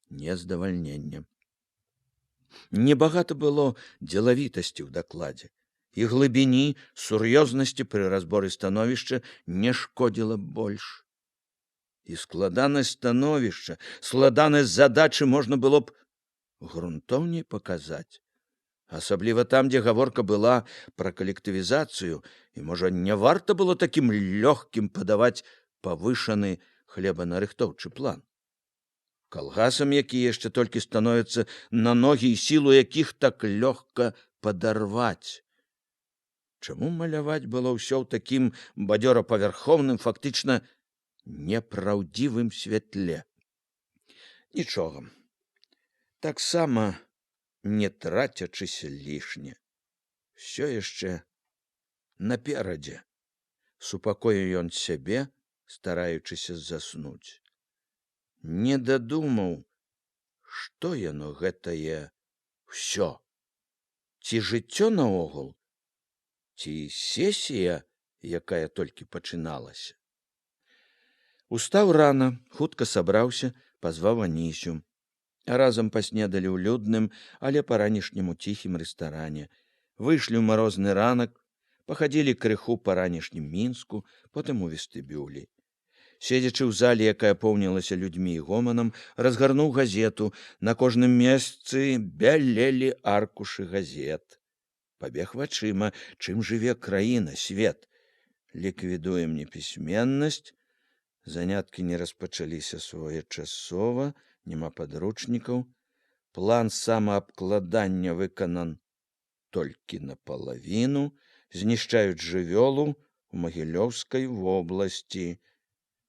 Speaker 1: нездавальнення. Небагата было дзелавітасці ў дакладзе, і глыбіні, сур'ёзнасці пры разборы становішча не шкодзіла больш. І складанасць становішча, складанасць задачы можна было б грунтоўней паказаць. Асабліва там, дзе гаворка была пра калектывізацыю, і, можа, не варта было такім лёгкім падаваць павышаны хлебанарыхтоўчы план. Калгасам, якія яшчэ толькі становяцца на ногі і сілу якіх так лёгка падарваць. Чаму маляваць было ўсё ў такім бадзёра-павярхоўным, фактычна непраўдзівым святле? Нічога. Таксама не трацячыся лішне. Всё яшчэ наперадзе. Супакоіў ён сябе, стараючыся заснуць. Не дадумаў, што яно гэтае ўсё. Ці жыццё наогул, ці сесія, якая толькі пачыналася. Устаў рана, хутка сабраўся, пазваў Анісю. Разам паснедалі ў людным, але па-ранішняму ціхім рэстаране. Выйшлі ў марозны ранак, пахадзілі крыху па ранішнім Мінску, потым у вестыбюлі. Седзячы ў зале, якая поўнілася людзьмі і гоманам, разгарнуў газету. На кожным месцы бялелі аркушы газет. Пабег вачыма, чым жыве краіна, свет. Ліквідуем непісьменнасць. Заняткі не распачаліся своечасова, няма падручнікаў. План самаабкладання выканан толькі напалавіну, знішчаюць жывёлу ў Магілёўскай вобласці.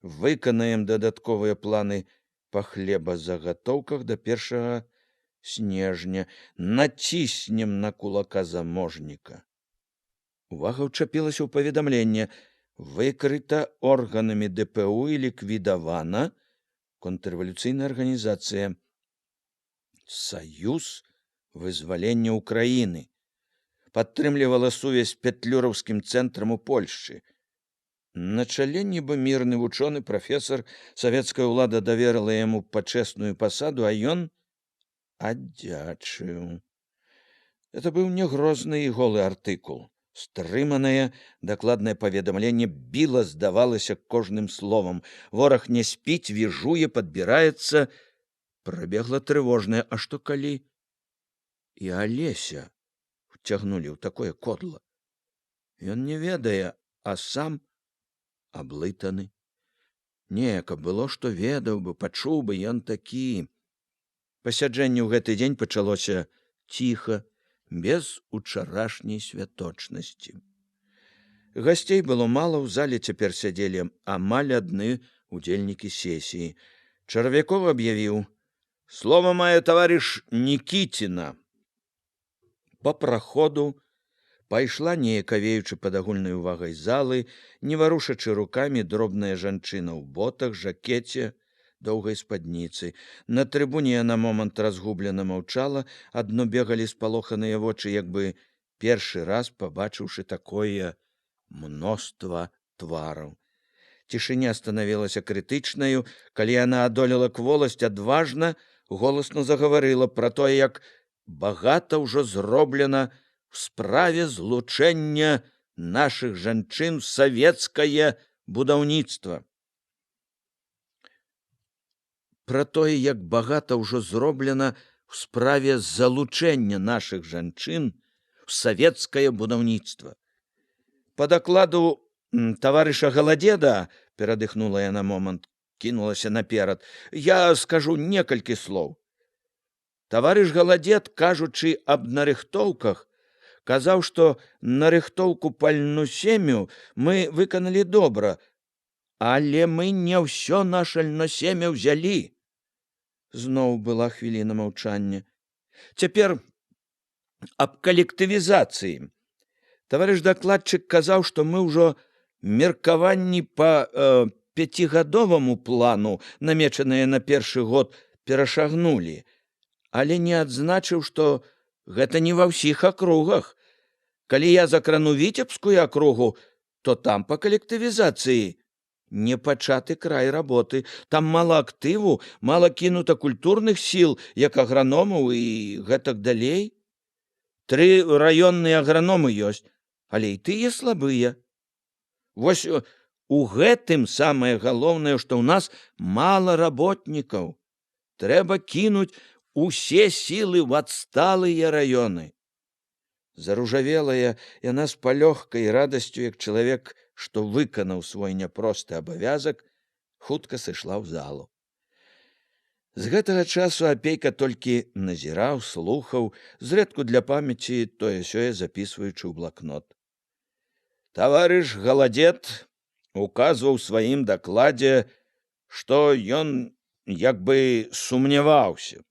Speaker 1: Выканаем дадатковыя планы па хлебазагатоўках да 1 снежня, націснем на кулака заможніка. Увага ўчапілася ў паведамленне. Выкрыта органамі ДПУ і ліквідавана контррэвалюцыйная арганізацыя «Саюз вызвалення Украіны». Падтрымлівала сувязь з петлюраўскім цэнтрам у Польшчы. На чале нібы мірны вучоны прафесар, савецкая ўлада даверыла яму пачэсную пасаду, а ён аддзячыў. Это быў не грозны і голы артыкул. Стрыманае, дакладнае паведамленне біла, здавалася, кожным словам. Вораг не спіць, віжуе, падбіраецца. Прабегла трывожная, а што калі і Алеся уцягнулі ў такое кодло? Ён не ведае, а сам аблытаны. Не, каб было, што ведаў бы, пачуў бы, ён такі. Пасяджэнне ў гэты дзень пачалося ціха, без учарашняй святочнасці. Гасцей было мала, ў зале цяпер сядзелі амаль адны удзельнікі сесіі. Чарвяков аб'явіў: «Слова мае таварыш Нікіціна». Па праходу пайшла, неякавеючы пад агульнай увагай залы, не варушачы рукамі, дробная жанчына ў ботах, жакеце, доўгай спадніцы. На трыбуне яна момант разгублена маўчала, адно бегалі спалоханыя вочы, як бы Першы раз пабачыўшы такое мноства твараў. Цішыня станавілася крытычнаю, калі яна адолела кволасць, адважна, голасна загаварыла пра тое, як багата ўжо зроблена в справе злучэння нашых жанчын в савецкае будаўніцтва. Пра тое, як багата ўжо зроблена в справе залучэння нашых жанчын в савецкае будаўніцтва. Па дакладу таварыша Галадзеда, перадыхнула яна момант, кінулася наперад. Я скажу некалькі слоў. Таварыш Галадзед, кажучы аб нарыхтоўках, казаў, што нарыхтоўку па льнусемю мы выканалі добра, але мы не ўсё наша льносемя ўзялі. Зноў была хвіліна маўчання. Цяпер аб калектывізацыі. Таварыш дакладчык казаў, што мы ўжо меркаванні па пяцігадоваму плану, намечаныя на першы год, перашагнулі, але не адзначыў, што гэта не ва ўсіх акругах. Калі я закрану Віцебскую акругу, то там па калектывізацыі не пачаты край работы, там мала актыву, мала кінута культурных сіл, як аграномаў і гэтак далей. Тры раённыя аграномы ёсць, але і тыя слабыя. Вось у гэтым самае галоўнае, што ў нас мала работнікаў. Трэба кінуць усе сілы ў адсталыя раёны. Заружавелая яна з палёгкай радасцю, як чалавек, што выканаў свой няпросты абавязак, хутка сышла ў залу. З гэтага часу Апейка толькі назіраў, слухаў, зрэдку для памяці тое сёе запісваючы ў блакнот. Таварыш Галадзед указваў сваім дакладзе, што ён як бы сумняваўся,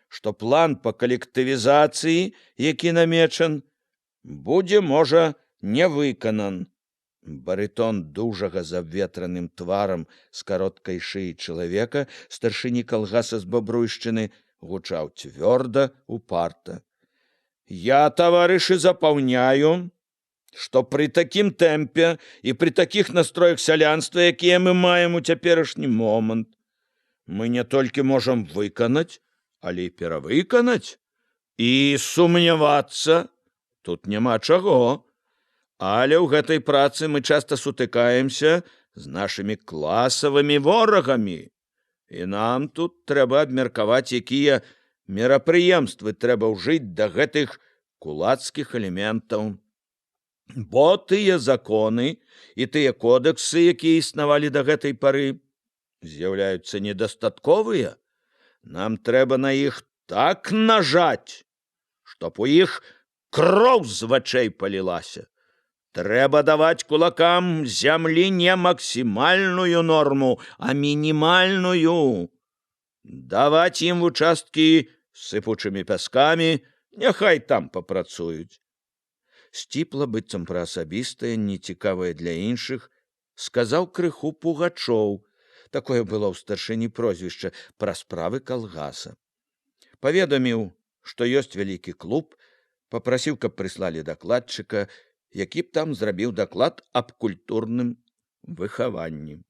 Speaker 1: што план па калектывізацыі, які намечан, будзе, можа, не выканан. Барытон дужага з абветраным тварам з кароткай шыі чалавека, старшыні калгаса з Бабруйшчыны, гучаў цвёрда, упарта. Я, таварышы, запаўняю, што пры такім тэмпе і пры такіх настроях сялянства, якія мы маем у цяперашні момант, мы не толькі можам выканаць, але і перавыканаць, і сумнявацца тут няма чаго. Але ў гэтай працы мы часта сутыкаемся з нашымі класавымі ворагамі. І нам тут трэба абмеркаваць, якія мерапрыемствы трэба ўжыць да гэтых кулацкіх элементаў. Бо тыя законы і тыя кодэксы, якія існавалі да гэтай пары, з'яўляюцца недастатковыя. Нам трэба на іх так нажаць, чтоб у іх кроў з вачэй палілася. Трэба даваць кулакам зямлі не максімальную норму, а мінімальную. Даваць ім участкі з сыпучымі пяскамі, няхай там папрацуюць. Сціпла, быццам пра асабістае, нецікавае для іншых, сказаў крыху Пугачоў. Такое было ў старшыні прозвішча, пра справы калгаса. Паведаміў, што ёсць вялікі клуб, папрасіў, каб прыслалі дакладчыка, які б там зрабіў даклад аб культурным выхаванні.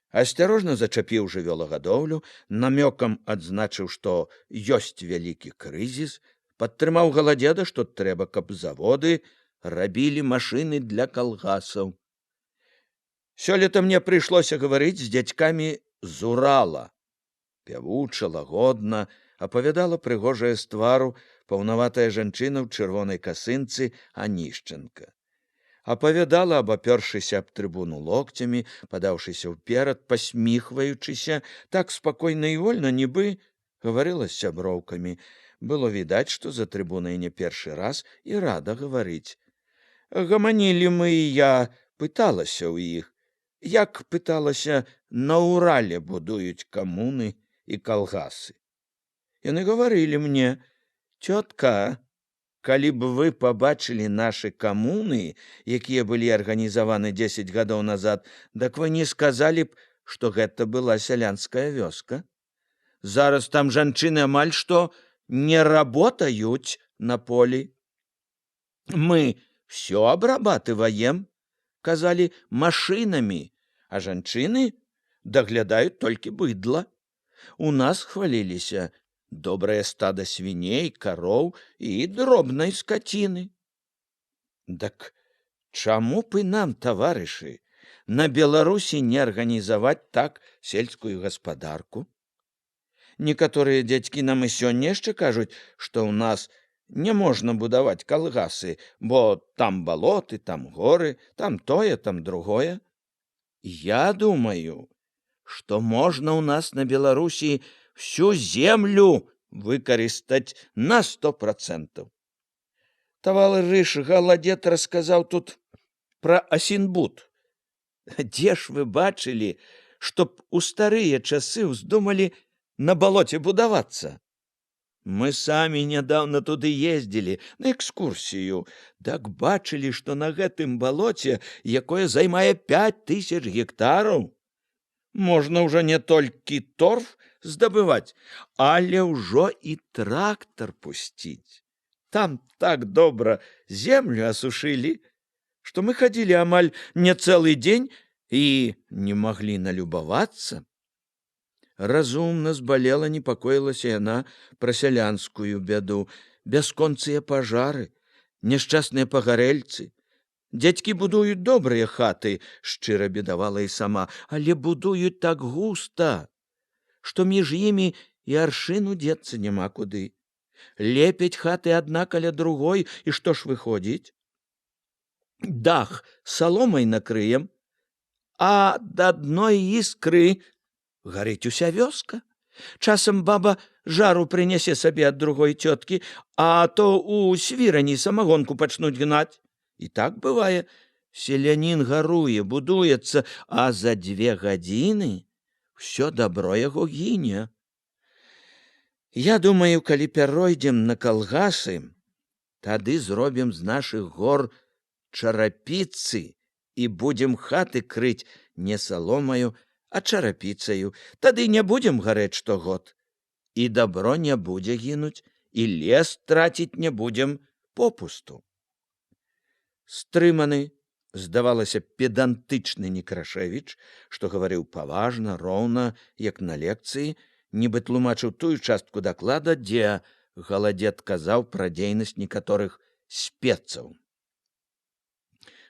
Speaker 1: Асцярожна зачапіў жывёлагадоўлю, намёкам адзначыў, што ёсць вялікі крызіс, падтрымаў Галадзеда, што трэба, каб заводы рабілі машыны для калгасаў. Сёлета мне прыйшлося гаварыць з дзядзькамі з Урала. Пявуча, лагодна апавядала прыгожая з твару паўнаватая жанчына ў чырвонай касынцы Анішченка. Апавядала, абапёршыся аб трыбуну локцямі, падаўшыся ўперад, пасміхваючыся, так спакойна і вольна, нібы гаварыла з сяброўкамі. Было відаць, што за трыбунай не першы раз і рада гаварыць. Гаманілі мы, і я пыталася ў іх, як, пыталася, на Урале будуюць камуны і калгасы. Яны гаварылі мне: «Цётка, калі б вы пабачылі нашы камуны, якія былі арганізаваны 10 гадоў назад, дак вы не сказалі б, што гэта была сялянская вёска. Зараз там жанчыны амаль што не работаюць на полі». Мы все обрабатываем, казалі, машинамі, а жанчыны даглядаюць толькі быдла. У нас хваліліся добрае стада свіней, кароў і дробнай скаціны. Дак чаму б і нам, таварышы, на Беларусі не арганізаваць так сельскую гаспадарку? Некаторыя дзядзькі нам і сёння яшчэ кажуць, што ў нас не можна будаваць калгасы, бо там балоты, там горы, там тое, там другое. Я думаю, што можна ў нас на Беларусі всю землю выкарыстаць на 100%. Таварыш Галадзет расказаў тут пра Асінбуд. Дзе ж вы бачылі, чтоб у старыя часы ўздумалі на балоце будавацца? Мы самі нядаўна туды ездзілі на экскурсію, дак бачылі, што на гэтым балоце, якое займае 5000 гектараў, можна ўжо не толькі торф здабываць, але ўжо і трактар пусціць. Там так добра землю асушылі, што мы хадзілі амаль не цэлы дзень і не маглі налюбавацца. Разумна збалела, непакоілася яна пра сялянскую бяду, бясконцыя пажары, няшчасныя пагарэльцы. Дзядзькі будуюць добрыя хаты, шчыра бедавала і сама, але будуюць так густа, што між імі і аршыну дзецца няма куды. Лепяць хаты адна каля другой, і што ж выходзіць? Дах саломай накрыем, а да адной іскры гарыць уся вёска. Часам баба жару прынясе сабе ад другой цёткі, а то у Свірані самагонку пачнуць гнаць. І так бывае, селянін гаруе, будуецца, а за 2 гадзіны ўсё дабро яго гіне. Я думаю, калі пяройдзем на калгасы, тады зробім з нашых гор чарапіцы і будзем хаты крыць не саломаю, а чарапіцаю. Тады не будзем гарэць штогод. І дабро не будзе гінуць, і лес траціць не будзем попусту. Стрыманы, здавалася, педантычны Некрашэвіч, што гаварыў паважна, роўна, як на лекцыі, нібы тлумачыў тую частку даклада, дзе Галадзет казаў пра дзейнасць некаторых спецаў.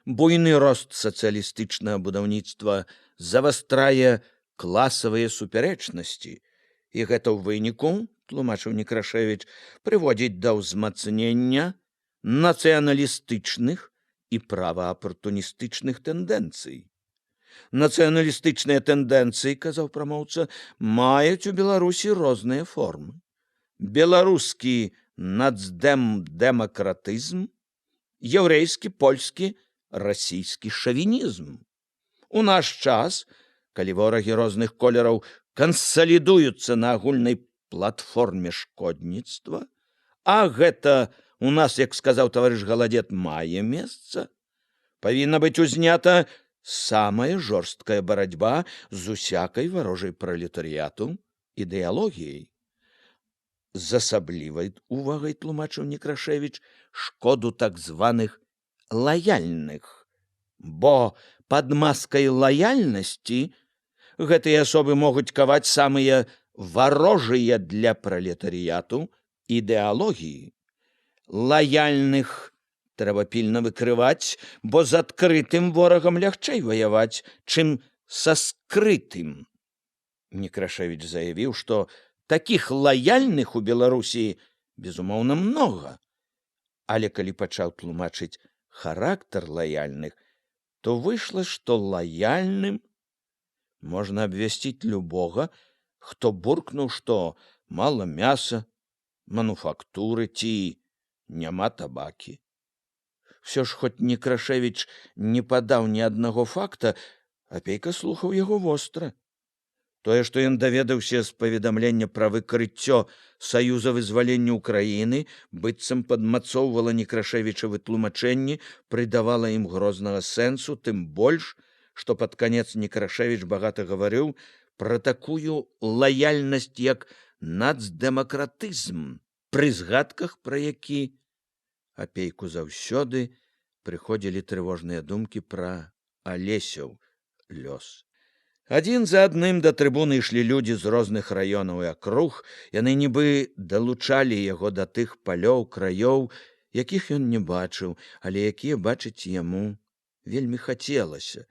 Speaker 1: Буйны рост сацыялістычнага будаўніцтва завастрае класавыя супярэчнасці, і гэта ў выніку, тлумачыў Некрашэвіч, прыводзіць да ўзмацнення нацыяналістычных і праваапартуністычных тэндэнцый. Нацыяналістычныя тэндэнцыі, казаў прамоўца, маюць у Беларусі розныя формы. Беларускі нацдэм-дэмакратызм, яўрэйскі, польскі, расійскі шавінізм. У наш час, калі ворагі розных колераў кансалідуюцца на агульнай платформе шкодніцтва, а гэта у нас, як сказаў таварыш Галадзет, мае месца, павінна быць узнята самая жорсткая барацьба з усякай варожай пралетарыяту ідэалогіяй. З асаблівай увагай тлумачыў Некрашэвіч шкоду так званых лаяльных, бо пад маскай лаяльнасці гэтыя асобы могуць каваць самыя варожыя для пралетарыяту ідэалогіі. Лаяльных трэба пільна выкрываць, бо з адкрытым ворагам лягчэй ваяваць, чым са скрытым. Некрашэвіч заявіў, што такіх лаяльных у Беларусі, безумоўна, многа. Але калі пачаў тлумачыць характар лаяльных, то выйшла, што лаяльным можна абвясціць любога, хто буркнуў, што мала мяса, мануфактуры ці няма табакі. Усё ж хоць Некрашэвіч не падаў ні аднаго факта, Апейка слухаў яго востра. Тое, што ён даведаўся з паведамлення пра выкрыццё Саюза вызвалення Украіны, быццам падмацоўвала Некрашэвічавы тлумачэнні, прыдавала ім грознага сэнсу, тым больш, што пад канец Некрашэвіч багата гаварыў пра такую лаяльнасць, як нацдэмакратызм, пры згадках пра які Апейку заўсёды прыходзілі трывожныя думкі пра Алесяў лёс. Адзін за адным да трыбуны ішлі людзі з розных раёнаў і акруг, яны нібы далучалі яго да тых палёў, краёў, якіх ён не бачыў, але якія бачыць яму вельмі хацелася.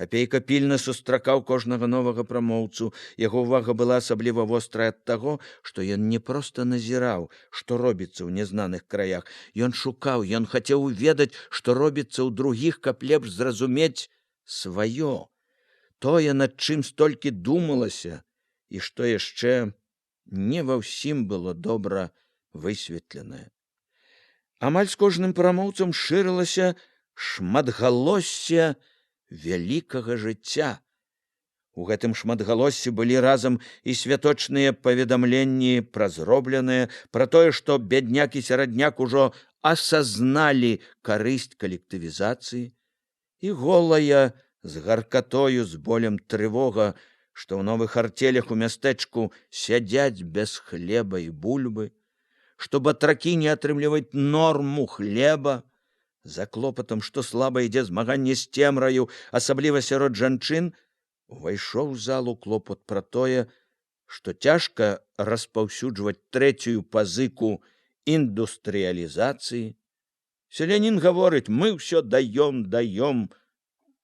Speaker 1: Апейка пільна сустракаў кожнага новага прамоўцу. Яго ўвага была асабліва вострая ад таго, што ён не проста назіраў, што робіцца ў нязнаных краях. Ён шукаў, ён хацеў уведаць, што робіцца ў другіх, каб лепш зразумець сваё. Тое, над чым столькі думалася, і што яшчэ не ва ўсім было добра высветленае. Амаль з кожным прамоўцам шырылася шматгалоссе вялікага жыцця. У гэтым шматгалоссі былі разам і святочныя паведамленні пра зробленае, пра тое, што бядняк і серадняк ужо асазналі карысць калектывізацыі, і голая з гаркатою, з болем трывога, што ў новых артелях у мястэчку сядзяць без хлеба і бульбы, што батракі не атрымліваюць норму хлеба, за клопатам, што слаба ідзе змаганне з цемраю, асабліва сярод жанчын, увайшоў у залу клопат пра тое, што цяжка распаўсюджваць трэцюю пазыку індустрыялізацыі. Селянін гаворыць: мы ўсё даём, даём,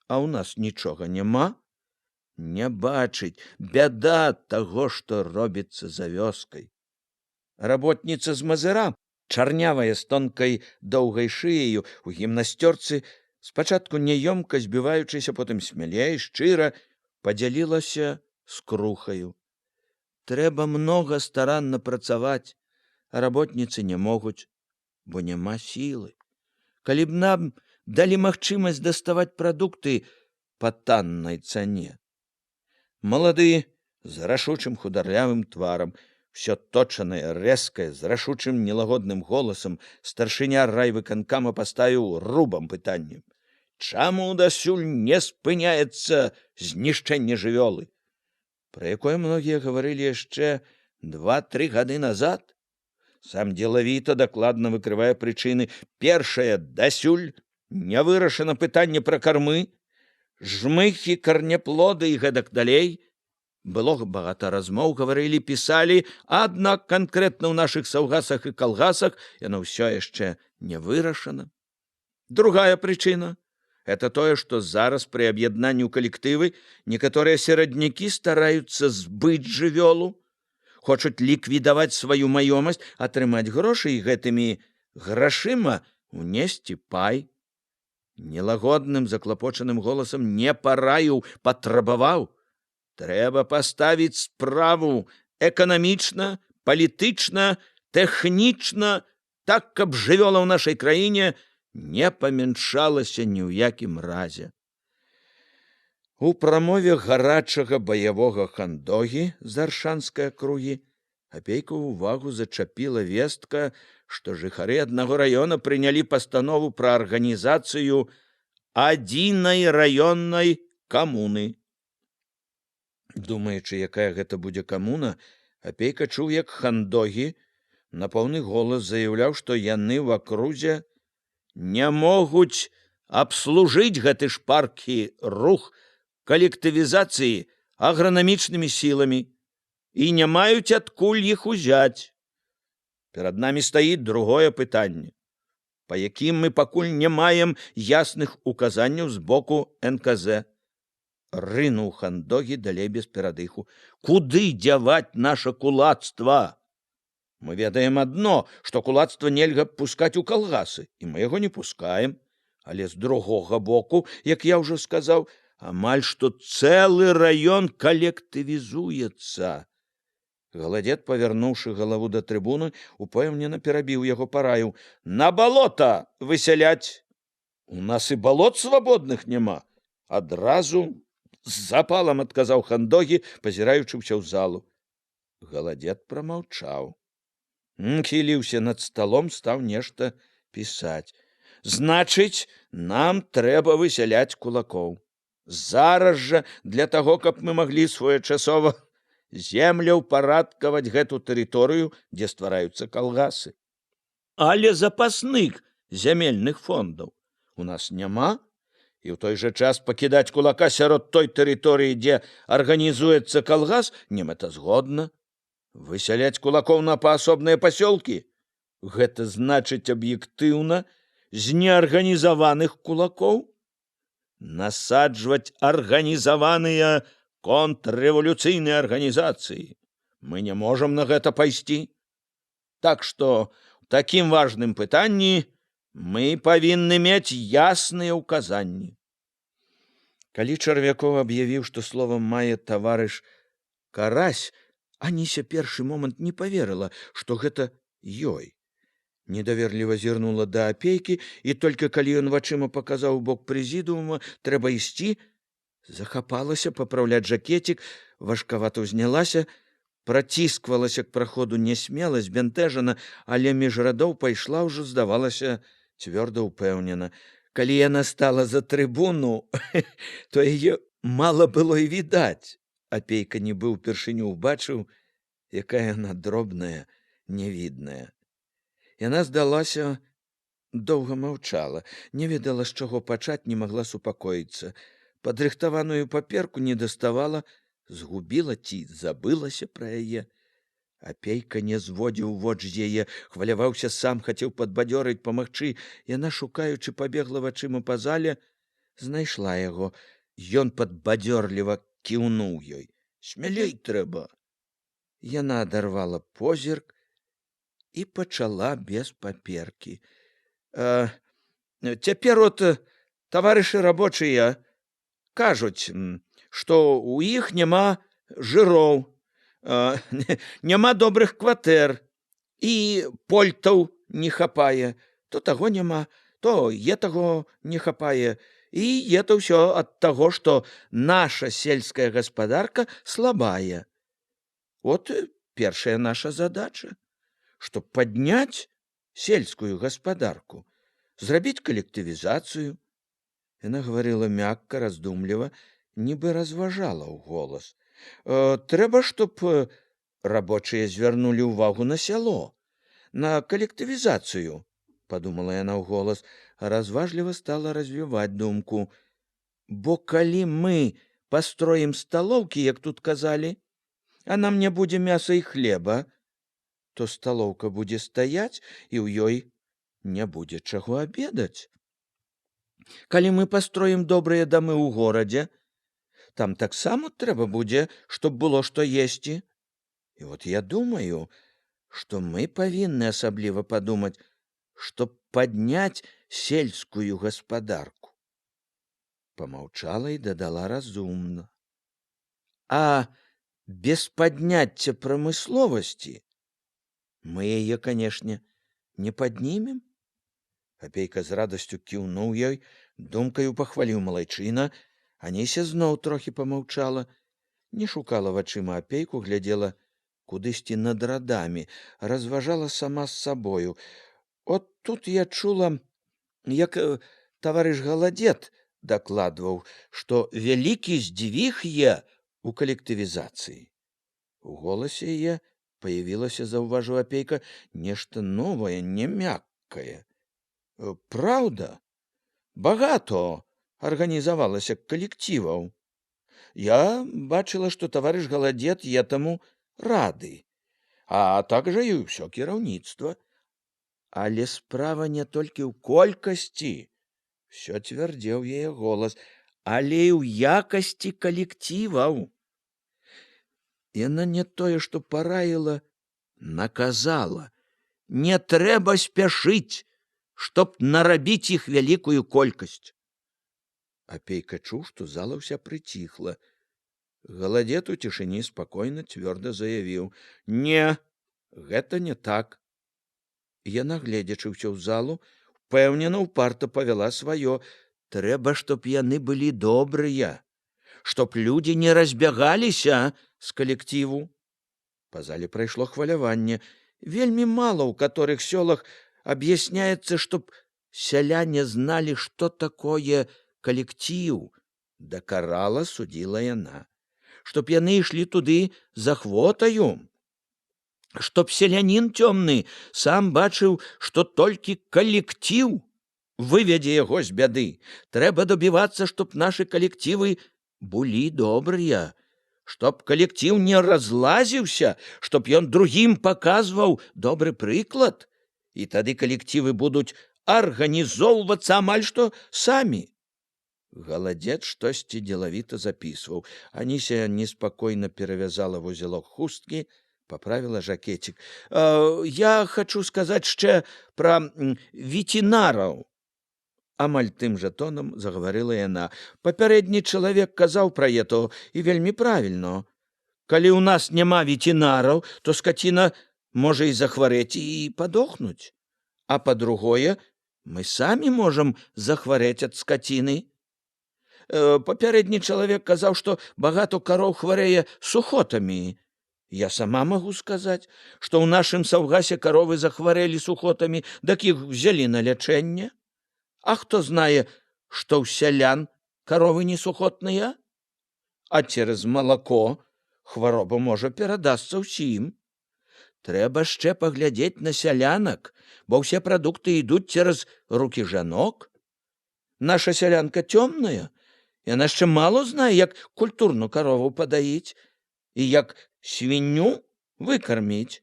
Speaker 1: а ў нас нічога няма. Не бачыць, бяда ад таго, што робіцца за вёскай. Работніца з Мазыра, чарнявая, з тонкай доўгай шыяю, у гімнасцёрцы, спачатку няёмка збіваючыся, потым смялей, шчыра падзялілася скрухаю. Трэба многа старанна працаваць, а работніцы не могуць, бо няма сілы. Калі б нам далі магчымасць даставаць прадукты па таннай цане. Малады, з рашучым хударлявым тварам, всё точанае, рэзкае, з рашучым нелагодным голасам, старшыня райвыканкама паставіў рубам пытаннем. Чаму дасюль не спыняецца знішчэнне жывёлы? Пра якое многія гаварылі яшчэ 2-3 гады назад. Сам дзелавіта, дакладна выкрывае прычыны. Першае, дасюль не вырашана пытанне пра кармы, жмыхі, карняплоды і гэтак далей. Было багата размоў, гаварылі, пісалі, аднак канкрэтна ў нашых саўгасах і калгасах яно ўсё яшчэ не вырашана. Другая прычына — это тое, што зараз пры аб'яднанні ў калектывы некаторыя сераднякі стараюцца збыць жывёлу, хочуць ліквідаваць сваю маёмасць, атрымаць грошы і гэтымі грашыма унесці пай. Нелагодным заклапочаным голасам не параіў, патрабаваў: трэба паставіць справу эканамічна, палітычна, тэхнічна, так, каб жывёла ў нашай краіне не памяншалася ні ў якім разе. У прамове гарачага баявога хандогі з аршанскай акругі Апейкаву увагу зачапіла вестка, што жыхары аднаго раёна прынялі пастанову пра арганізацыю адзінай раённай камуны. Думаючы, якая гэта будзе камуна, Апейка чуў, як хандогі на поўны голас заяўляў, што яны ў акрузе не могуць абслужыць гэты шпаркі рух калектывізацыі агранамічнымі сіламі і не маюць адкуль іх узяць. Перад намі стаіць другое пытанне, па якім мы пакуль не маем ясных указанняў з боку НКЗ. Рынуў хандогі далей без перадыху. Куды дзяваць наша кулацтва? Мы ведаем адно, што кулацтва нельга пускаць у калгасы, і мы яго не пускаем. Але з другога боку, як я ўжо сказаў, амаль што цэлы раён калектывізуецца. Галадзед, павярнуўшы галаву да трыбуны, упэўнена перабіў яго, параіў: на балота высяляць! У нас і балот свабодных няма. Адразу з запалам адказаў хандогі, пазіраючы ўсё ў залу. Галадзед прамаўчаў. Хіліўся над сталом, стаў нешта пісаць. Значыць, нам трэба высяляць кулакоў. Зараз жа, для таго, каб мы маглі своечасова землеўпарадкаваць гэту тэрыторыю, дзе ствараюцца калгасы. Але запасных зямельных фондаў у нас няма, і ў той жа час пакідаць кулака сярод той тэрыторыі, дзе арганізуецца калгас, немэтазгодна. Высяляць кулакоў на паасобныя пасёлкі — гэта значыць аб'ектыўна з неарганізаваных кулакоў насаджваць арганізаваныя контррэвалюцыйныя арганізацыі. Мы не можам на гэта пайсці. Так што ў такім важным пытанні мы павінны мець ясныя ўказанні. Калі Чарвякоў аб'явіў, што словам мае таварыш Карась, Аніся першы момант не паверыла, што гэта ёй. Недаверліва зірнула да Апейкі, і толькі калі ён вачыма паказаў у бок прэзідыума, трэба ісці, захапалася папраўляць жакецік, важкавата ўзнялася, працісквалася к праходу нясмела, збянтэжана, але між радоў пайшла ўжо, здавалася, цвёрда, упэўнена. Калі яна стала за трыбуну, то яе мала было і відаць. Апейка нібы ўпершыню ўбачыў, якая яна дробная, невідная. Яна, здалася, доўга маўчала, не ведала, з чаго пачаць, не магла супакоіцца. Падрыхтаваную паперку не даставала, згубіла ці забылася пра яе. Апейка не зводзіў воч з яе, хваляваўся сам, хацеў падбадзёрыць, памагчы. Яна, шукаючы, пабегла вачыма па зале, знайшла яго. Ён падбадзёрліва кіўнуў ёй. Смялей трэба. Яна адарвала позірк і пачала без паперкі. Цяпер от таварышы рабочыя кажуць, што ў іх няма жыроў, няма добрых кватэр і польтаў не хапае, то таго няма, то етаго не хапае. І это ўсё ад таго, што наша сельская гаспадарка слабая. Вот першая наша задача, чтоб падняць сельскую гаспадарку, зрабіць калектывізацыю. Яна гаварыла мякка, раздумліва, нібы разважала ў голас. Трэба, чтоб рабочыя звярнулі ўвагу на сяло, на калектывізацыю, падумала яна ў голас, разважліва стала развіваць думку. Бо калі мы пастроім сталоўкі, як тут казалі, а нам не будзе мяса і хлеба, то сталоўка будзе стаяць, і ў ёй не будзе чаго абедаць. Калі мы пастроім добрыя дамы ў горадзе, там таксама трэба будзе, чтоб было што есці. І вот я думаю, што мы павінны асабліва падумаць, чтоб падняць сельскую гаспадарку. Помаўчала і дадала разумна: А без падняцця прамысловасці мы яе, канешне, не паднімем. Апейка з радасцю кіўнуў ёй, думкаю пахваліў: малайчына. Аніся зноў трохі помаўчала, не шукала вачыма Апейку, глядзела кудысьці над радамі, разважала сама з сабою. От тут я чула, як таварыш Галадзет дакладваў, што вялікі здвиг е у калектывізацыі. У голасе яе появілася, заўважыў Апейка, нешта новае, не мяккае. Праўда, багато арганізавалася калектываў. Я бачыла, што таварыш Галадзет етаму рады, а также і ўсё кіраўніцтва. Але справа не толькі ў колькасці, всё цвярдзеў яе голас, але і ў якасці калектываў. Яна не тое, што параіла, наказала: не трэба спяшыць, чтоб нарабіць іх вялікую колькасць. Апейка чуў, што зала ўся прыціхла. Галадзет у цішыні спакойна, цвёрда заявіў: не, гэта не так. Яна, гледзячы ўсё ў залу, упэўнена, упарта павяла сваё: трэба, чтоб яны былі добрыя, чтоб людзі не разбягаліся з калектыву. Па зале прайшло хваляванне. Вельмі мала ў каторых сёлах аб'ясняецца, чтоб сяляне зналі, што такое калектыў, дакарала судзіла яна. Чтоб яны ішлі туды з ахвотаю, Чтоб селянін цёмны сам бачыў, што толькі калектыў выведзе яго з бяды. Трэба дабівацца, чтоб нашы калектывы былі добрыя, чтоб калектыў не разлазіўся, чтоб ён другім паказваў добры прыклад, і тады калектывы будуць арганізоўвацца амаль што самі. Галадзец штосьці дзелавіта запісваў. Аніся неспакойна перавязала вузелок хусткі, паправіла жакецік. Я хачу сказаць яшчэ пра ветэнараў. Амаль тым жа тонам загаварыла яна. Папярэдні чалавек казаў пра это і вельмі правільна. Калі ў нас няма ветэнараў, то скаціна можа і захварэць і падохнуць. А па-другое, мы самі можам захварэць ад скаціны. Папярэдні чалавек казаў, што багата кароў хварэе сухотамі. Я сама магу сказаць, што ў нашым саўгасе каровы захварэлі сухотамі, дак іх взялі на лячэнне. А хто знае, што ў сялян каровы не сухотныя? А цераз малако хвароба можа перадасца ўсім. Трэба яшчэ паглядзець на сялянак, бо ўсе прадукты ідуць цераз рукі жанок. Наша сялянка цёмная, яна яшчэ мало знае, як культурну карову падаіць і як свінню выкарміць,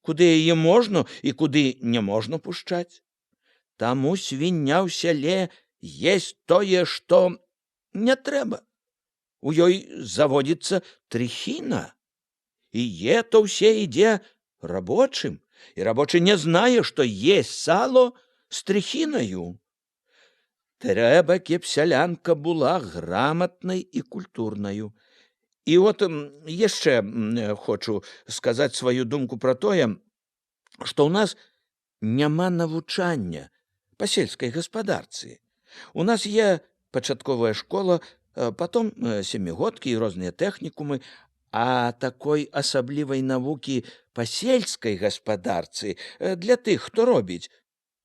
Speaker 1: куды яе можна і куды не можна пушчаць. Таму свіння ў сяле есть тое, што не трэба. У ёй заводзіцца трыхіна. І это ўсе ідзе рабочым, і рабочы не знае, што есть сало з трыхінаю. Трэба, кеб сялянка була граматнай і культурнаю. І от яшчэ хочу сказаць сваю думку пра тое, што ў нас няма навучання па сельскай гаспадарцы. У нас е пачатковая школа, потом сямігодкі і розныя тэхнікумы, а такой асаблівай навукі па сельскай гаспадарцы для тых, хто робіць,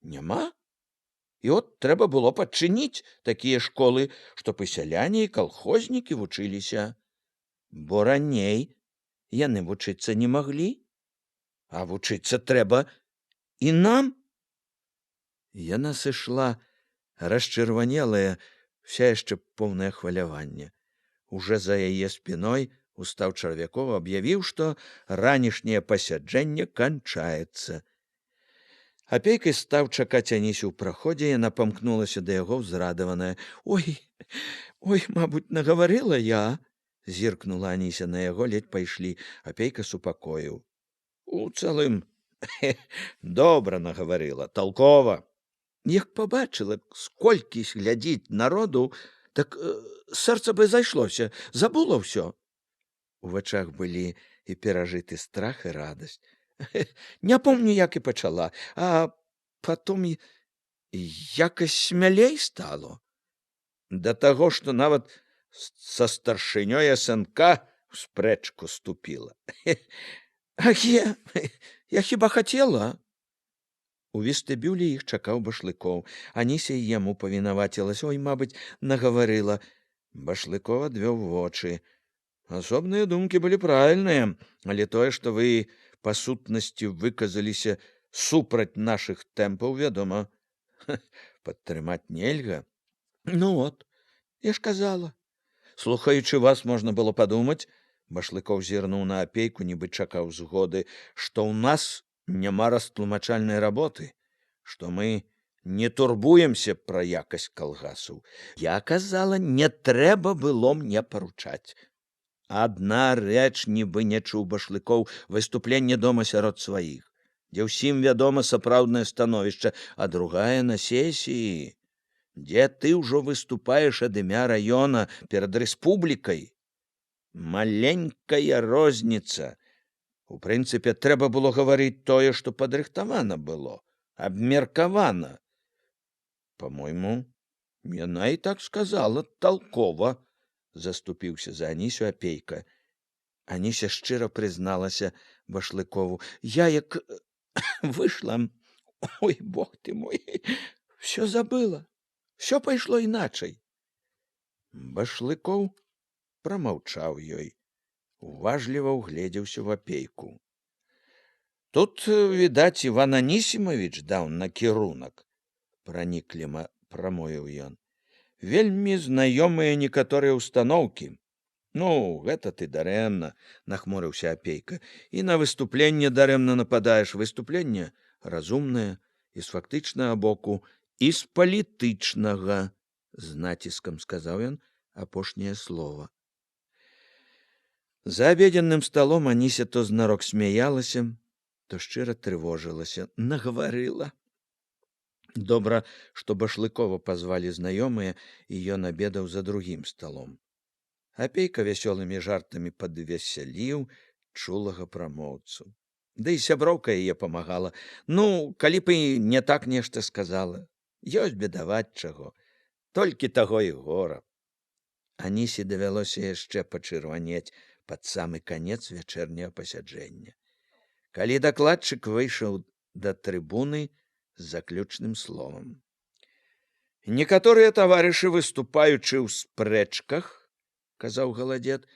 Speaker 1: няма. І от трэба было падчыніць такія школы, чтоб і сяляне і калхознікі вучыліся. Бо раней яны вучыцца не маглі, а вучыцца трэба і нам. Яна сышла расчырванелая, вся яшчэ поўнае хваляванне. Уже за яе спіной устаў Чарвякоў, аб'явіў, што ранішняе пасяджэнне канчаецца. Апейка стаў чакаць Анісю ў праходзе, яна памкнулася да яго ўзрадаваная. Ой, ой, мабыць, нагаварыла я, зіркнула Аніся на яго, ледзь пайшлі. Апейка супакоіў. У цэлым добра нагаварыла, толкова. Як пабачыла, сколькі глядзіць народу, так сэрца бы зайшлося, забыла ўсё. У вачах былі і перажыты страх і радасць. Не помню, як і пачала, а потом якось смялей стало. Да таго, што нават са старшынёй СНК в спрэчку ступіла. Ах, я хіба хацела? У вестыбюлі іх чакаў Башлыкоў. Аніся і яму павінавацілася: ой, мабыць, нагаварыла. Башлыкоў адвёў вочы. Асобныя думкі былі правільныя, але тое, што вы па сутнасці выказаліся супраць нашых тэмпаў, вядома, падтрымаць нельга. Ну от, я ж казала. Слухаючы вас, можна было падумаць, Башлыкоў зірнуў на Апейку, нібы чакаў згоды, што ў нас няма растлумачальнай работы, што мы не турбуемся пра якасць калгасаў. Я казала, не трэба было мне паручаць. Адна рэч, нібы не чуў Башлыкоў, выступленне дома сярод сваіх, дзе ўсім вядома сапраўднае становішча, а другая на сесіі, дзе ты ўжо выступаеш ад імя раёна перад рэспублікай. Маленькая розніца. У прынцыпе, трэба было гаварыць тое, што падрыхтавана было, абмеркавана. По-мойму, яна і так сказала толкова, заступіўся за Анісю Апейка. Аніся шчыра прызналася Башлыкову: я як выйшла, ой, бог ты мой, все забыла, все пайшло іначай. Башлыкоў прамаўчаў ёй, уважліва ўгледзеўся в Апейку. Тут, відаць, Іван Анісімавіч даў накірунак, пранікліма прамовіў ён. Вельмі знаёмыя некаторыя установкі. Ну, гэта ты дарэмна, нахмурыўся Апейка. І на выступленне дарэмна нападаеш. Выступленне разумнае і з фактычнага боку, і з палітычнага, з націскам сказаў ён апошняе слово. За абедзенным сталом Аніся то знарок смяялася, то шчыра трывожылася, нагаварыла. Добра, што Башлыкова пазвалі знаёмыя, і ён абедаў за другім сталом. Апейка вясёлымі жартамі падвесяліў чулага прамоўцу. Да і сяброўка яе памагала. Ну, калі б і не так нешта сказала, ёсць бедаваць чаго, толькі таго і гора. Анісі давялося яшчэ пачырванець пад самы канец вячэрняга пасяджэння. Калі дакладчык выйшаў да трыбуны з заключным словам. Некаторыя таварышы, выступаючы ў спрэчках, казаў Галадзед,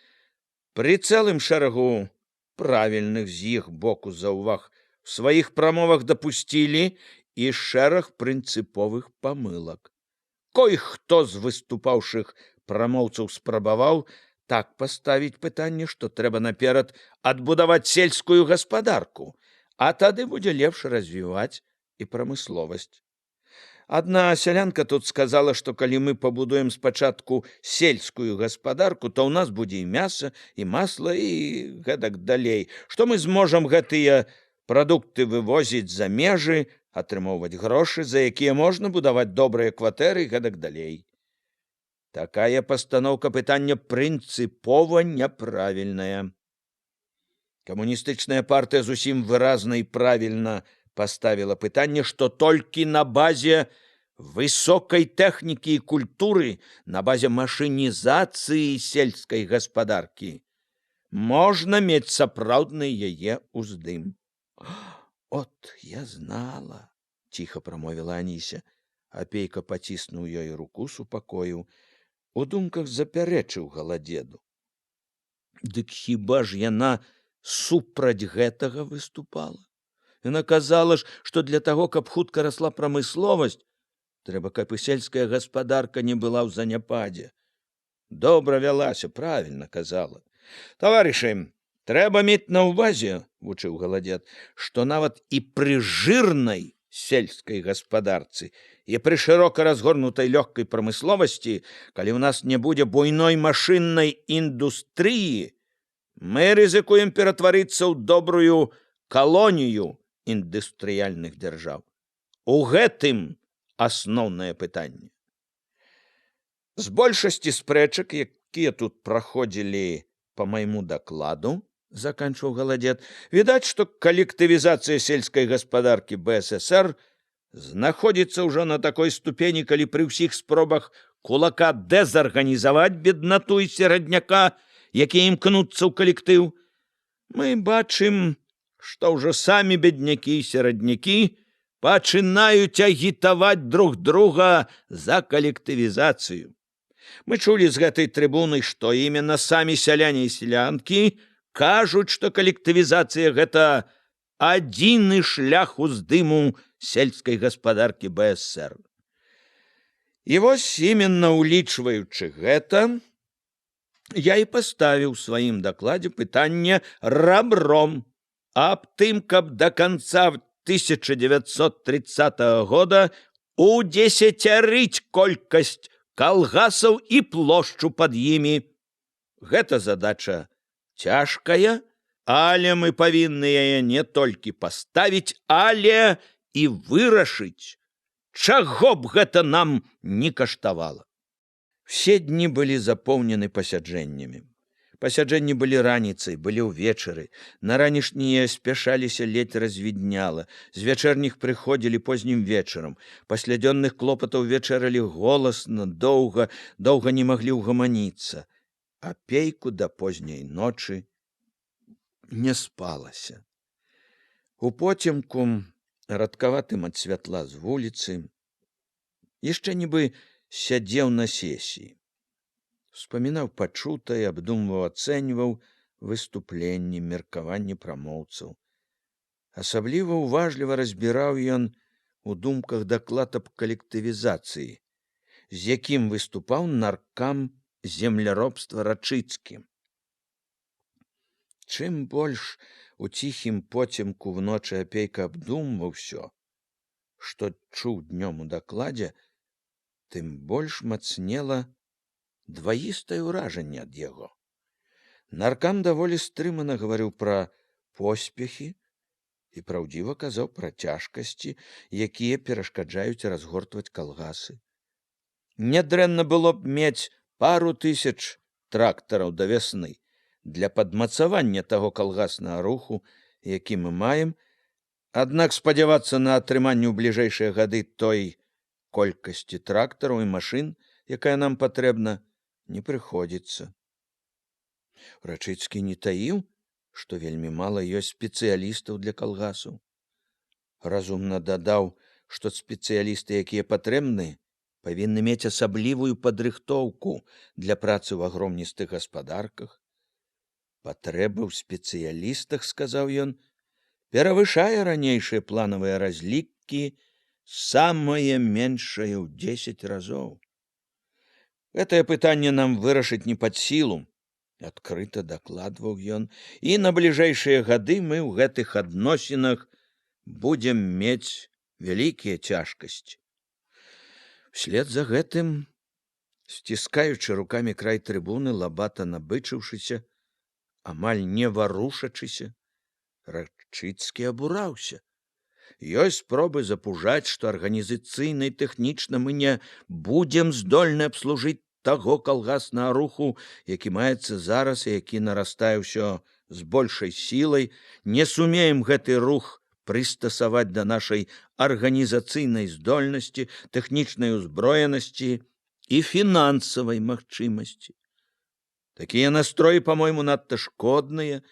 Speaker 1: пры цэлым шэрагу правільных з іх боку заўваг в сваіх прамовах дапусцілі і шэраг прынцыповых памылак. Кой-хто з выступаўшых прамоўцаў спрабаваў так паставіць пытанне, што трэба наперад адбудаваць сельскую гаспадарку, а тады будзе лепш развіваць і прамысловасць. Адна сялянка тут сказала, што калі мы пабудуем спачатку сельскую гаспадарку, то ў нас будзе і мяса, і масла, і гэтак далей, што мы зможам гэтыя прадукты вывозіць за межы, атрымоўваць грошы, за якія можна будаваць добрыя кватэры і гэтак далей. Такая пастаноўка пытання прынцыпова няправільная. Камуністычная партыя зусім выразна і правільна паставіла пытанне, што толькі на базе высокай тэхнікі і культуры, на базе машынізацыі сельскай гаспадаркі можна мець сапраўдны яе ўздым. От я знала, ціха прамовіла Аніся. Апейка паціснуў ёй руку, супакоіў, у думках запярэчыў Галадзеду. Дык хіба ж яна супраць гэтага выступала? Яна казала ж, што для таго, каб хутка расла прамысловасць, трэба, каб і сельская гаспадарка не была ў заняпадзе. Добра вялася, правільна казала. Таварышы, трэба мець на ўвазе, вучыў Галадзед, што нават і пры жырнай сельскай гаспадарцы і пры шырока разгорнутай лёгкай прамысловасці, калі ў нас не будзе буйной машыннай індустрыі, мы рызыкуем ператварыцца ў добрую калонію індустрыяльных дзяржаў. У гэтым асноўнае пытанне. З большасці спрэчак, якія тут праходзілі па майму дакладу, заканчваў Галадзед, відаць, што калектывізацыя сельскай гаспадаркі БССР знаходзіцца ўжо на такой ступені, калі пры ўсіх спробах кулака дэзарганізаваць беднату і серадняка, якія імкнуцца ў калектыў, мы бачым, што ўжо самі беднякі і сераднякі пачынаюць агітаваць друг друга за калектывізацыю. Мы чулі з гэтай трыбуны, што именно самі сяляне і сялянкі кажуць, што калектывізацыя гэта адзіны шлях уздыму сельскай гаспадаркі БССР. І вось именно улічваючы гэта, я і паставіў сваім дакладзе пытанне рабром аб тым, каб до конца 1930 года удзесяцярыць колькасць калгасаў і плошчу пад імі. Гэта задача цяжкая, але мы павінны яе не толькі паставіць, але і вырашыць, чаго б гэта нам не каштавала. Все дні былі запоўнены пасяджэннямі. Пасяджэнні былі раніцай, былі ўвечары. На ранішнія спяшаліся, ледзь развідняла. З вячэрніх прыходзілі познім вечарам. Пасля дзённых клопатаў вячэралі голасна, доўга, доўга не маглі ўгаманіцца. Апейку да позняй ночы не спалася. Упоцемку, радкаватым ад святла з вуліцы, яшчэ нібы сядзеў на сесіі. Успамінаў пачутае, абдумваў, ацэньваў выступленні, меркаванні прамоўцаў. Асабліва уважліва разбіраў ён у думках даклад аб калектывізацыі, з якім выступаў наркам земляробства Рачыцкі. Чым больш у ціхім поцемку вночы Апейка абдумваў усё, што чуў днём у дакладзе, тым больш мацнела дваістае ўражанне ад яго. Наркам даволі стрымана гаварыў пра поспехі і праўдзіва казаў пра цяжкасці, якія перашкаджаюць разгортваць калгасы. Нядрэнна было б мець пару тысяч трактараў да вясны для падмацавання таго калгаснага руху, які мы маем, аднак спадзявацца на атрыманне ў бліжэйшыя гады той колькасці трактараў і машын, якая нам патрэбна, не прыходзіцца. Рачыцкі не таіў, што вельмі мала ёсць спецыялістаў для калгасаў. Разумна дадаў, што спецыялісты, якія патрэбны, павінны мець асаблівую падрыхтоўку для працы ў агромністых гаспадарках. Патрэба ў спецыялістах, сказаў ён, перавышае ранейшыя планавыя разлікі самае меншае ў 10 разоў. Гэтае пытанне нам вырашыць не пад сілу, адкрыта дакладваў ён, і на бліжэйшыя гады мы ў гэтых адносінах будзем мець вялікія цяжкасці. Вслед за гэтым, сціскаючы рукамі край трыбуны, лабата набычыўшыся, амаль не варушачыся, Рачыцкі абураўся. Ёсць спробы запужаць, што арганізацыйна і тэхнічна мы не будзем здольны абслужыць таго калгаснага руху, які маецца зараз і які нарастае ўсё з большай сілай, не сумеем гэты рух прыстасаваць да нашай арганізацыйнай здольнасці, тэхнічнай узброенасці і фінансавай магчымасці. Такія настроі, па-мойму, надта шкодныя,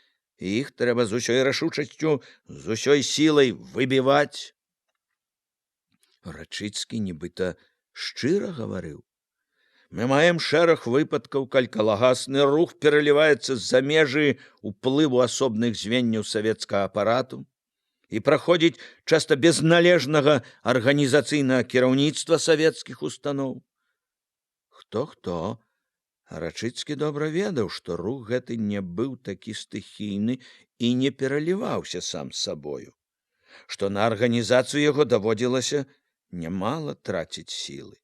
Speaker 1: і іх трэба з усёй рашучасцю, з усёй сілай выбіваць. Рачыцкі нібыта шчыра гаварыў. Мы маем шэраг выпадкаў, каль калгасны рух пераліваецца з-за межы уплыву асобных звенняў савецкага апарату і праходзіць часта без належнага арганізацыйнага кіраўніцтва савецкіх устаноў. Хто-хто, а Рачыцкі добра ведаў, што рух гэты не быў такі стыхійны і не пераліваўся сам з сабою, што на арганізацыю яго даводзілася нямала траціць сілы.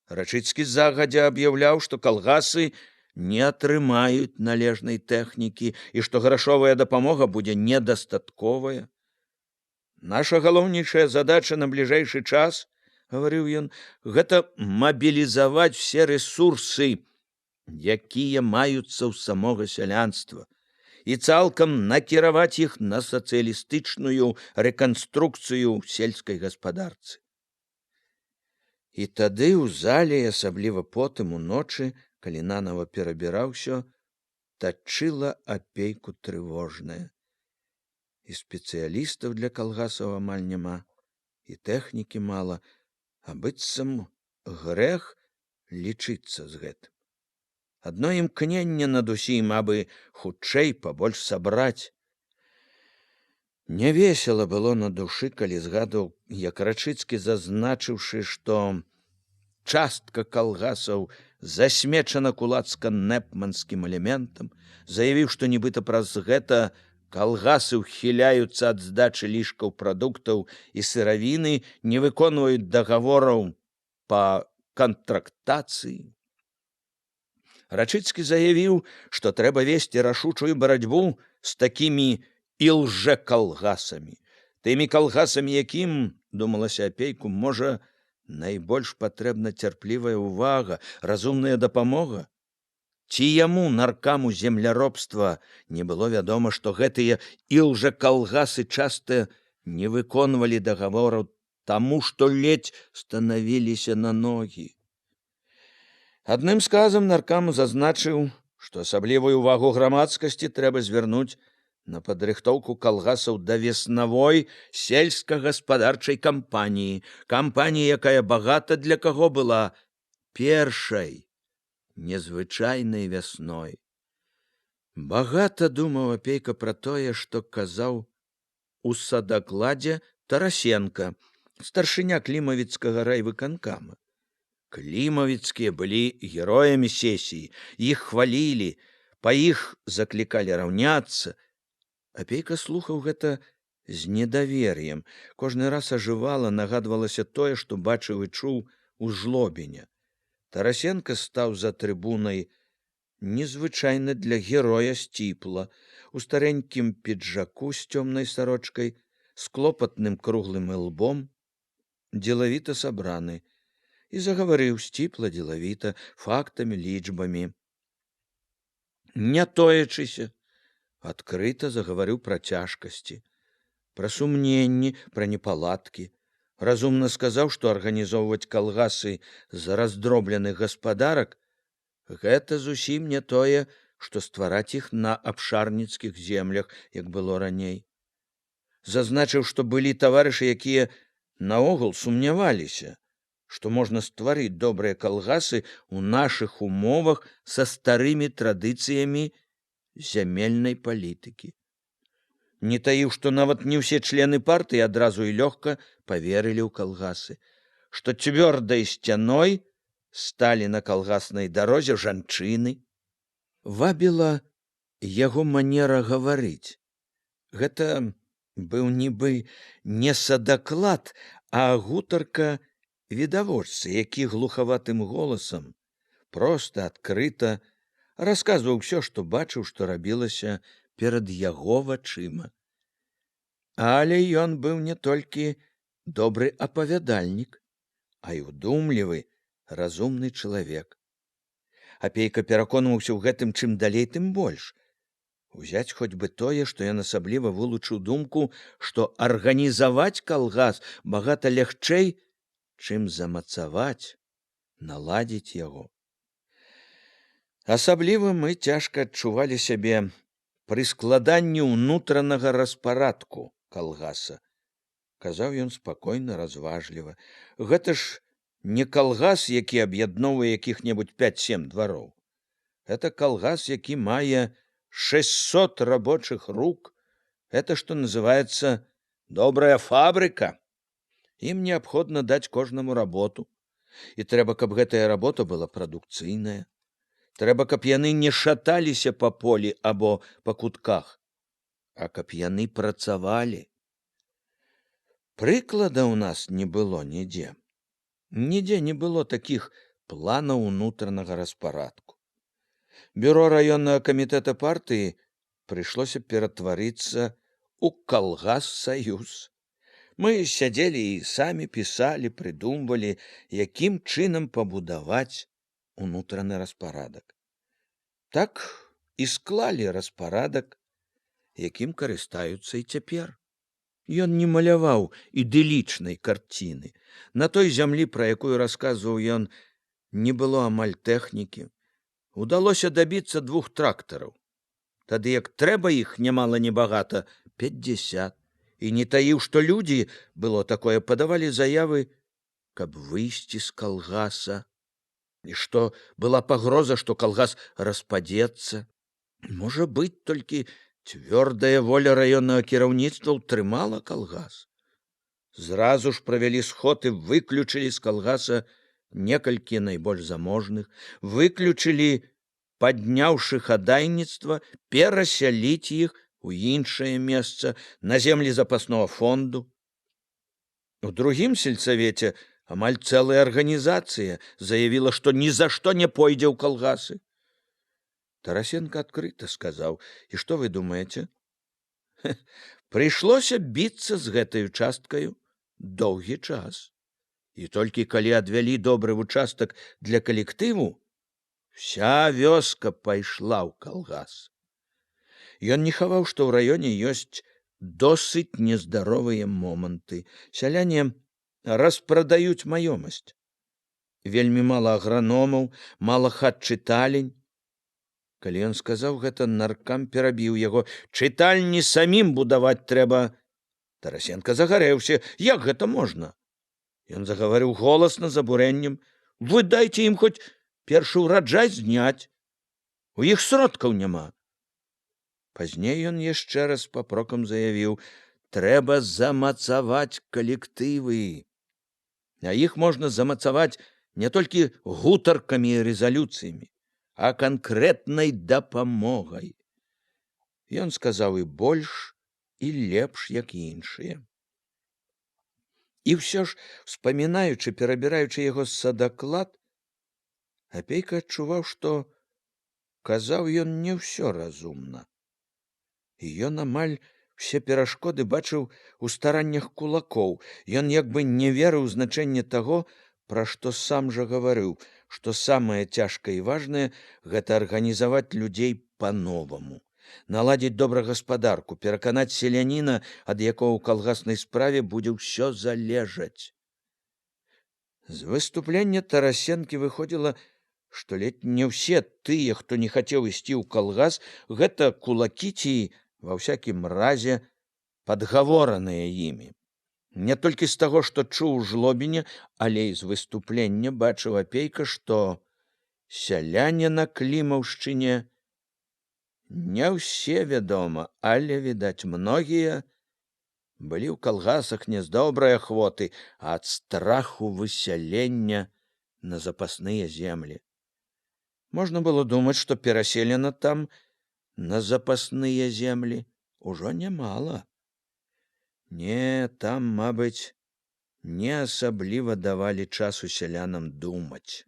Speaker 1: Рачыцкі загадзя аб'яўляў, што калгасы не атрымаюць належнай тэхнікі і што грашовая дапамога будзе недастатковая. Наша галоўнейшая задача на бліжэйшы час, гаварыў ён, гэта мабілізаваць все рэсурсы, якія маюцца ў самога сялянства, і цалкам накіраваць іх на сацыялістычную рэканструкцыю ў сельскай гаспадарцы. І тады ў зале, асабліва потым уночы, калі нанова перабіраўся, тачыла Апейку трывожная. І спецыялістаў для калгасаў амаль няма, і тэхнікі мала, а быццам грэх лічыцца з гэтым. Адно імкненне над усім, абы хутчэй пабольш сабраць. Нявесела было на душы, калі згадаў, як Рачыцкі, зазначыўшы, што частка калгасаў засмечана кулацка-нэпманскім элементам, заявіў, што нібыта праз гэта калгасы ўхіляюцца ад здачы лішкаў прадуктаў і сыравіны, не выконваюць дагавораў па кантрактацыі. Рачыцкі заявіў, што трэба весці рашучую барацьбу з такімі ілжэкалгасамі, тымі калгасамі, якім, думалася Апейку, можа, найбольш патрэбна цярплівая ўвага, разумная дапамога. Ці яму, наркаму земляробства, не было вядома, што гэтыя ілжэкалгасы часта не выконвалі дагавораў таму, што ледзь станавіліся на ногі. Адным сказам наркам зазначыў, што асаблівую увагу грамадскасці трэба звярнуць на падрыхтоўку калгасаў да веснавой сельскагаспадарчай кампаніі, кампаніі, якая багата для каго была першай незвычайнай вясной. Багата думаў Апейка пра тое, што казаў у садакладзе Тарасенко, старшыня клімавіцкага райвыканкама. Клімавіцкія былі героямі сесіі, іх хвалілі, па іх заклікалі раўняцца. Апейка слухаў гэта з недавер'ем. Кожны раз ажывала, нагадвалася тое, што бачыў і чуў у Жлобіне. Тарасенко стаў за трыбунай незвычайна для героя сціпла, у старэнькім піджаку з цёмнай сарочкай, з клопатным круглым ілбом, дзелавіта сабраны, і загаварыў сціпла, дзелавіта, фактамі, лічбамі. Не тоячыся, адкрыта загаварыў пра цяжкасці, пра сумненні, пра непаладкі. Разумна сказаў, што арганізоўваць калгасы з раздробленых гаспадарак гэта зусім не тое, што ствараць іх на абшарніцкіх землях, як было раней. Зазначыў, што былі таварышы, якія наогул сумняваліся, што можна стварыць добрыя калгасы ў нашых умовах са старымі традыцыямі зямельнай палітыкі. Не таіў, што нават не ўсе члены партыі адразу і лёгка паверылі ў калгасы, што цвёрдай сцяной сталі на калгаснай дарозе жанчыны. Вабіла яго манера гаварыць. Гэта быў нібы не садаклад, а гутарка відавочца, які глухаватым голасам проста, адкрыта расказваў усё, што бачыў, што рабілася перад яго вачыма. Але ён быў не толькі добры апавядальнік, а і ўдумлівы, разумны чалавек. Апейка пераконваўся ў гэтым чым далей, тым больш. Узяць хоць бы тое, што ён асабліва вылучыў думку, што арганізаваць калгас багата лягчэй, чым замацаваць, наладзіць яго. Асабліва мы цяжка адчувалі сябе пры складанні ўнутранага распарадку калгаса. Казаў ён спакойна, разважліва. Гэта ж не калгас, які аб'ядноўвае якіх-небудзь 5-7 двароў. Это калгас, які мае 600 рабочых рук. Это, што называется, добрая фабрыка. Ім неабходна даць кожнаму работу. І трэба, каб гэтая работа была прадукцыйная. Трэба, каб яны не шаталіся па полі або па кутках, а каб яны працавалі. Прыклада ў нас не было нідзе. Нідзе не было такіх планаў унутранага распарадку. Бюро раённага камітэта партыі прыйшлося ператварыцца ў калгас-саюз. Мы сядзелі і самі пісалі, прыдумвалі, якім чынам пабудаваць унутраны распарадак. Так і склалі распарадак, якім карыстаюцца і цяпер. Ён не маляваў ідылічнай карціны. На той зямлі, пра якую расказваў ён, не было амаль тэхнікі. Удалося дабіцца двух трактараў. Тады як трэба іх нямала небагата 50. І не таіў, што людзі, было такое, падавалі заявы, каб выйсці з калгаса. І што была пагроза, што калгас распадзецца. Можа быць, толькі цвёрдая воля раённага кіраўніцтва ўтрымала калгас. Зразу ж правялі сход і выключылі з калгаса некалькі найбольш заможных, выключылі, падняўшы хадайніцтва, перасяліць іх у іншае месца, на землі запаснога фонду. У другім сельсавеце амаль цэлая арганізацыя заявіла, што ні за што не пойдзе ў калгасы. Тарасенко адкрыта сказаў: « І што вы думаеце? Прыйшлося біцца з гэтай участкаю доўгі час. І толькі калі адвялі добры вучастак для калектыву, вся вёска пайшла ў калгас. Ён не хаваў, што ў раёне ёсць досыць нездаровыя моманты. Сяляне распрадаюць маёмасць. Вельмі мала аграномаў, мала хат чыталень. Калі ён сказаў гэта, наркам перабіў яго: «Чытальні самім будаваць трэба». Тарасенко загарэўся: «Як гэта можна?» Ён загаварыў голасна, з абурэннем: «Вы дайце ім хоць першы ўраджай зняць. У іх сродкаў няма». Пазней ён яшчэ раз папрокам заявіў: Трэба замацаваць калектывы. А іх можна замацаваць не толькі гутаркамі і рэзалюцыямі, а канкрэтнай дапамогай. Ён сказаў і больш, і лепш, як іншыя. І ўсё ж, успамінаючы, перабіраючы яго садаклад, Апейка адчуваў, што казаў ён не ўсё разумна. І ён амаль усе перашкоды бачыў у стараннях кулакоў. Ён як бы не верыў значэнне таго, пра што сам жа гаварыў, што самае цяжкае і важнае — гэта арганізаваць людзей па-новаму, наладзіць добра гаспадарку, пераканаць селяніна, ад якога ў калгаснай справе будзе ўсё залежаць. З выступлення Тарасенкі выходзіла, што ледзь не ўсе тыя, хто не хацеў ісці ў калгас, гэта кулакі ці, ва ўсякім разе, падгавораныя імі. Не толькі з таго, што чуў у Жлобіне, але і з выступлення бачыў Апейка, што сяляне на Клімаўшчыне не ўсе, вядома, але, відаць, многія былі ў калгасах не з добрай ахвоты, а ад страху высялення на запасныя землі. Можна было думаць, што пераселена там на запасныя землі ўжо нямала. Не, там, мабыць, не асабліва давалі часу сялянам думаць.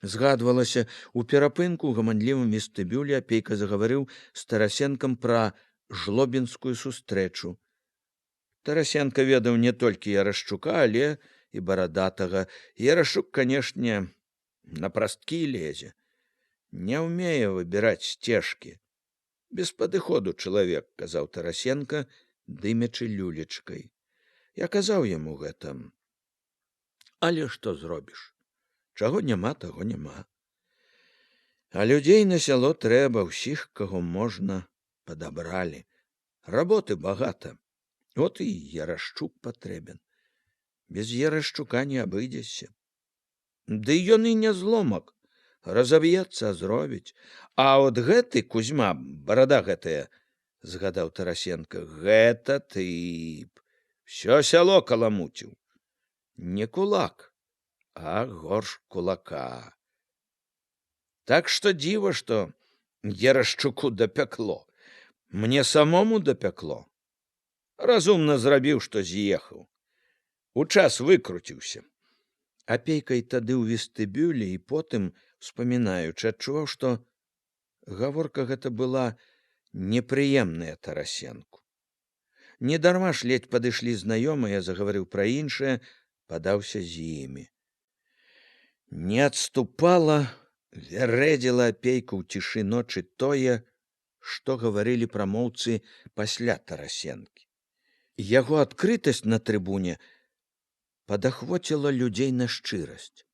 Speaker 1: Згадвалася, у перапынку ў гаманлівым вестыбюлі Апейка загаварыў з Тарасенкам пра жлобінскую сустрэчу. Тарасенка ведаў не толькі Ярашчука, але і Барадатага. Ярашук, канешне, на прасткі лезе, не ўмее выбіраць сцежкі. Без падыходу чалавек, казаў Тарасенка, дымячы люлечкай. Я казаў яму гэта. Але што зробіш? Чаго няма, таго няма. А людзей на сяло трэба, ўсіх, каго можна, падабралі. Работы багата. От і Ярашчук патрэбен. Без Ярашчука не абыдзешся. Ды ён і не зломак, разаб'ецца, зробіць. А от гэты Кузьма, барада гэтая, згадаў Тарасенка, гэта тып. Всё сяло каламуціў. Не кулак, а горш кулака. Так што дзіва, што Ярашчуку дапякло. Мне самому дапякло. Разумна зрабіў, што з'ехаў. У час выкруціўся. Апейка і тады ў вестыбюлі, і потым, успамінаючы, адчуваў, што гаворка гэта была непрыемная Тарасенку. Недарма ж ледзь падышлі знаёмыя, загаварыў пра іншае, падаўся з імі. Не адступала, вярэдзіла Апейку ў цішы ночы тое, што гаварылі прамоўцы пасля Тарасенкі. Яго адкрытасць на трыбуне падахвоціла людзей на шчырасць.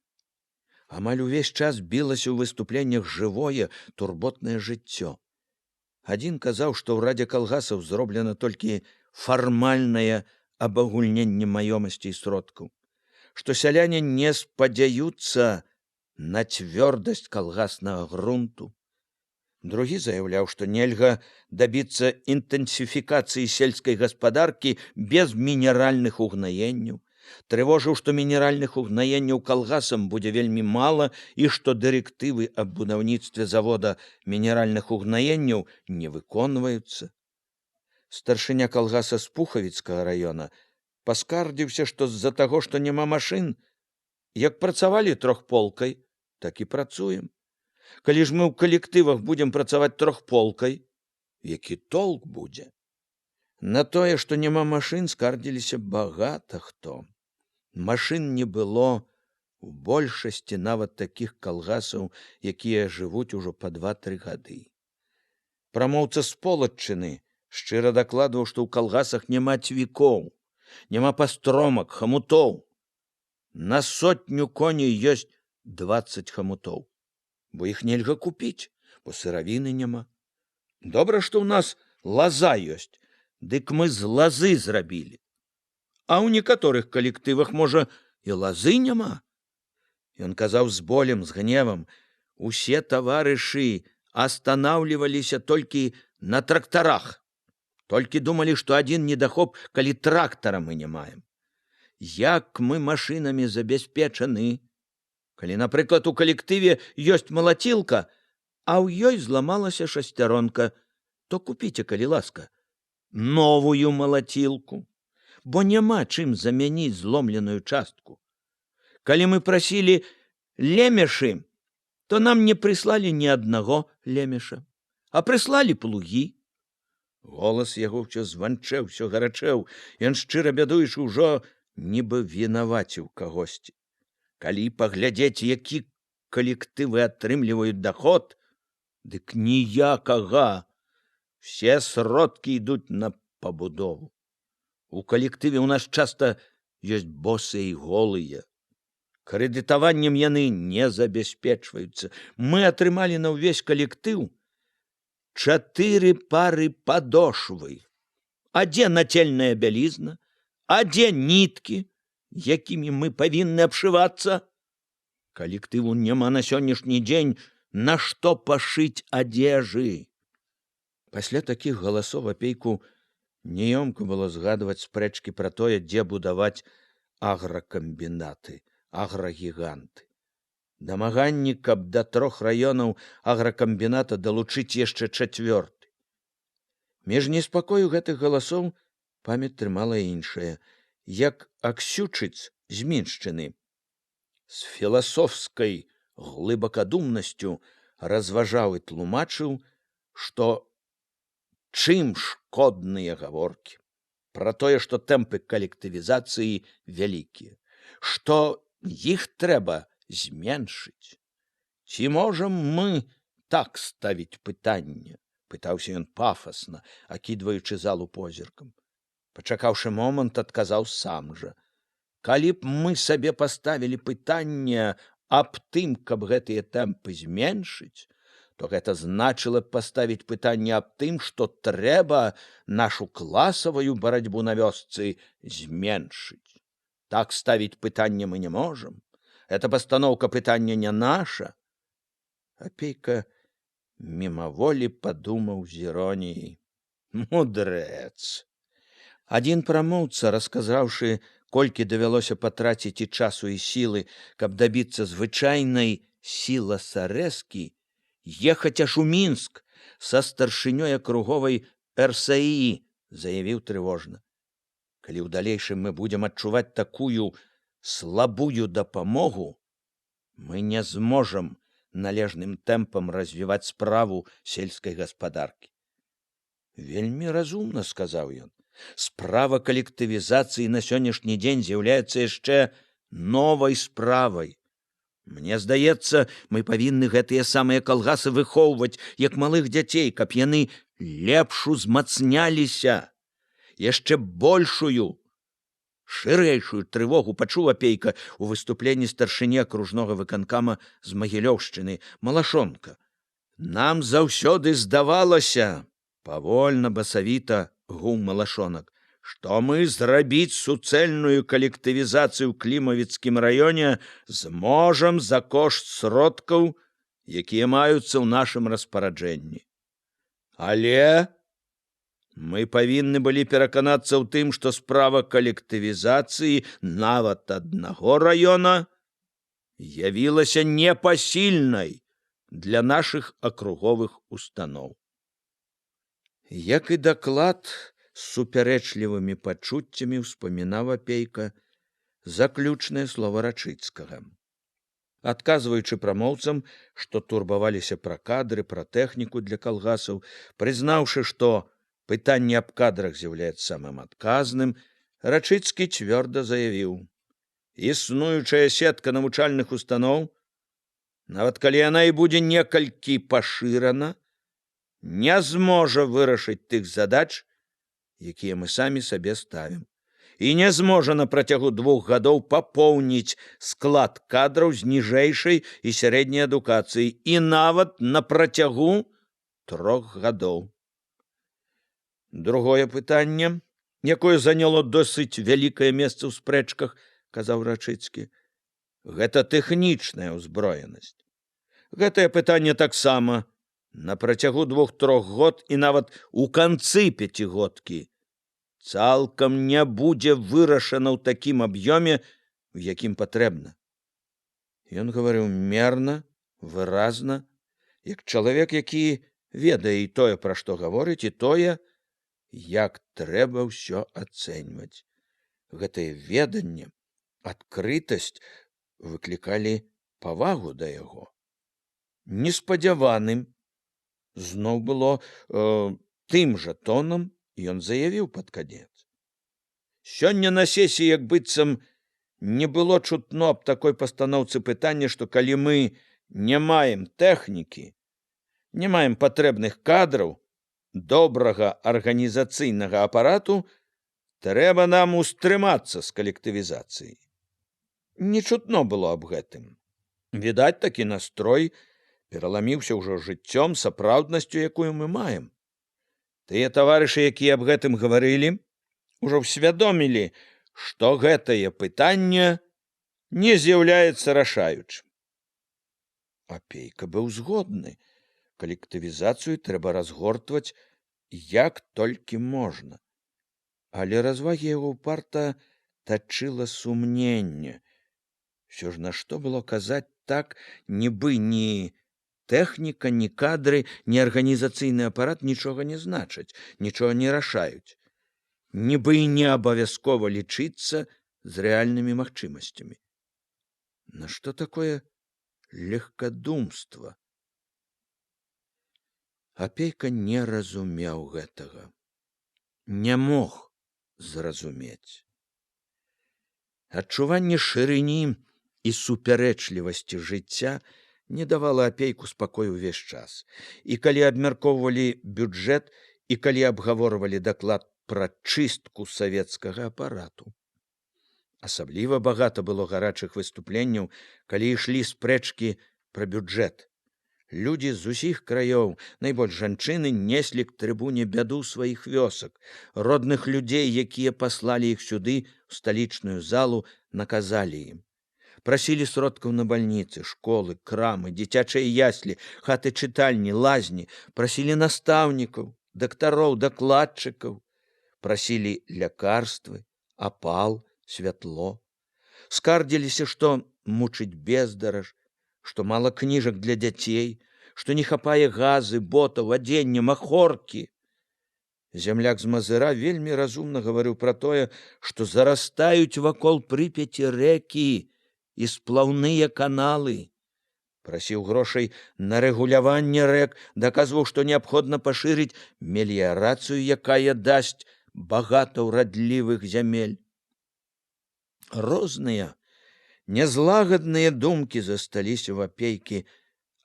Speaker 1: Амаль увесь час білася ў выступленнях жывое, турботнае жыццё. Адзін казаў, што ў радзе калгасаў зроблена толькі фармальнае абагульненне маёмасці і сродкаў, што сяляне не спадзяюцца на цвёрдасць калгаснага грунту. Другі заяўляў, што нельга дабіцца інтэнсіфікацыі сельскай гаспадаркі без мінеральных угнаенняў. Трывожыў, што мінеральных угнаенняў калгасам будзе вельмі мала і што дырэктывы аб будаўніцтве завода мінеральных угнаенняў не выконваюцца. Старшыня калгаса з Пухавіцкага раёна паскардзіўся, што з-за таго, што няма машын, як працавалі трохполкай, так і працуем. Калі ж мы ў калектывах будзем працаваць трохполкай, які толк будзе? На тое, што няма машын, скардзіліся багата хто. Машын не было у большасці нават такіх калгасаў, якія жывуць ужо па 2-3 гады. Прамоўца з Полаччыны шчыра дакладваў, што ў калгасах няма цвікоў, няма пастромак, хамутоў. На сотню коней ёсць 20 хамутоў, бо іх нельга купіць, бо сыравіны няма. Добра, што ў нас лаза ёсць, дык мы з лазы зрабілі. А ў некаторых калектывах, можа, і лазы няма. Ён казаў з болем, з гневам: усе таварышы астанаўліваліся толькі на трактарах. Толькі думалі, што адзін недахоп, калі трактара мы не маем. Як мы машынамі забяспечаны? Калі, напрыклад, у калектыве ёсць малацілка, а ў ёй зламалася шасцяронка, то купіце, калі ласка, новую малацілку, бо няма чым замяніць зломленую частку. Калі мы прасілі лемешы, то нам не прыслалі ні аднаго лемеша, а прыслалі плугі. Голас яго ўсё званчэў, усё гарачэў, ён, шчыра бядуючы, ўжо нібы вінаваціў кагосьці. Калі паглядзець, які калектывы атрымліваюць даход, дык ніякага. Все сродкі ідуць на пабудову. У калектыве ў нас часта ёсць босыя і голыя. Крэдытаваннем яны не забяспечваюцца. Мы атрымалі на ўвесь калектыў чатыры пары падошвы. А дзе нацельная бялізна? А дзе ніткі, якімі мы павінны абшывацца? Калектыву няма на сённяшні дзень на што пашыць адзежы. Пасля такіх галасоў Апейку няёмка было згадваць спрэчкі пра тое, дзе будаваць агракамбінаты, аграгіганты. Дамаганні, каб да трох раёнаў агракамбіната далучыць яшчэ чацвёрты. Між неспакою гэтых галасоў памяць трымала іншае, як Аксючыц з Міншчыны з філасофскай глыбакадумнасцю разважаў і тлумачыў, што чым шкодныя гаворкі пра тое, што тэмпы калектывізацыі вялікія, што іх трэба зменшыць. Ці можам мы так ставіць пытанне? Пытаўся ён пафасна, акідваючы залу позіркам. Пачакаўшы момант, адказаў сам жа. Калі б мы сабе паставілі пытанне аб тым, каб гэтыя тэмпы зменшыць, то гэта значыла б паставіць пытанне аб тым, што трэба нашу класавую барацьбу на вёсцы зменшыць. Так ставіць пытанне мы не можам. Эта пастаноўка пытання не наша. Апейка мімаволі падумаў з іроніяй: «Мудрэц!» Адзін прамоўца, расказаўшы, колькі давялося патраціць і часу, і сілы, каб дабіцца звычайнай сіласарэзкі, ехаць аж у Мінск са старшынёй акруговай РСІ, заявіў трывожна: «Калі ў далейшым мы будзем адчуваць такую слабую дапамогу, мы не зможам належным тэмпам развіваць справу сельскай гаспадаркі». Вельмі разумна сказаў ён. Справа калектывізацыі на сённяшні дзень з'яўляецца яшчэ новай справай. Мне здаецца, мы павінны гэтыя самыя калгасы выхоўваць, як малых дзяцей, каб яны лепш узмацняліся. Яшчэ большую, шырэйшую трывогу пачуў Апейка у выступленні старшыні акружнога выканкама з Магілёўшчыны Малашонка. «Нам заўсёды здавалася, — павольна, басавіта гуў Малашонак, — што мы зрабіць суцэльную калектывізацыю ў Клімавіцкім раёне зможам за кошт сродкаў, якія маюцца ў нашым распараджэнні. Але мы павінны былі пераканацца ў тым, што справа калектывізацыі нават аднаго раёна явілася непасільнай для нашых акруговых устаноў». Як і даклад, з супярэчлівымі пачуццямі ўспамінаў Апейка заключнае слова Рачыцкага. Адказваючы прамоўцам, што турбаваліся пра кадры, пра тэхніку для калгасаў, прызнаўшы, што пытанне аб кадрах з'яўляецца самым адказным, Рачыцкі цвёрда заявіў: «Існуючая сетка навучальных устаноў, нават калі яна і будзе некалькі пашырана, не зможа вырашыць тых задач, якія мы самі сабе ставім, і не зможа на працягу 2 гадоў папоўніць склад кадраў з ніжэйшай і сярэдняй адукацыі і нават на працягу 3 гадоў». Другое пытанне, якое заняло досыць вялікае месца ў спрэчках, казаў Рачыцкі, гэта тэхнічная ўзброенасць. Гэтае пытанне таксама На працягу 2-3 год і нават у канцы пяцігодкі цалкам не будзе вырашана ў такім аб'ёме, у якім патрэбна. Ён гаварыў мерна, выразна, як чалавек, які ведае і тое, пра што гаворыць, і тое, як трэба ўсё ацэньваць. Гэтае веданне, адкрытасць выклікалі павагу да яго. Неспадзяваным зноў было тым жа тонам ён заявіў пад канец: «Сёння на сесіі як быццам не было чутно аб такой пастаноўцы пытання, што калі мы не маем тэхнікі, не маем патрэбных кадраў, добрага арганізацыйнага апарату, трэба нам устрымацца з калектывізацыяй. Не чутно было аб гэтым. Відаць, такі настрой пераламіўся ўжо жыццём, сапраўднасцю, якую мы маем. Тыя таварышы, якія аб гэтым гаварылі, ужо ўсвядомілі, што гэтае пытанне не з'яўляецца рашаючым». Апейка быў згодны. Калектывізацыю трэба разгортваць як толькі можна. Але развагі яго ўпарта тачыла сумненне. Усё ж нашто было казаць так, нібы ні тэхніка, ні кадры, ні арганізацыйны апарат нічога не значаць, нічога не рашаюць. Нібы і не абавязкова лічыцца з рэальнымі магчымасцямі. Нашто такое легкадумства? Апейка не разумеў гэтага, не мог зразумець. Адчуванне шырыні і супярэчлівасці жыцця не давала Апейку спакою ўвесь час. І калі абмяркоўвалі бюджэт, і калі абгаворвалі даклад пра чыстку савецкага апарату. Асабліва багата было гарачых выступленняў, калі ішлі спрэчкі пра бюджэт. Людзі з усіх краёў, найбольш жанчыны, неслі к трыбуне бяду сваіх вёсак, родных людзей, якія паслалі іх сюды, у сталічную залу, наказалі ім. Прасілі сродкаў на бальніцы, школы, крамы, дзіцячыя яслі, хаты чытальні, лазні, прасілі настаўнікаў, дактароў, дакладчыкаў, прасілі лякарствы, апал, святло. Скардзіліся, што мучыць бездараж, што мала кніжак для дзяцей, што не хапае газы, ботаў, адзення, махоркі. Зямляк з Мазыра вельмі разумна гаварыў пра тое, што зарастаюць вакол Прыпяці рэкі і сплаўныя каналы. Прасіў грошай на рэгуляванне рэк, даказваў, што неабходна пашырыць меліярацыю, якая дасць багата ўрадлівых зямель. Розныя, незлагадныя думкі засталіся ў Апейкі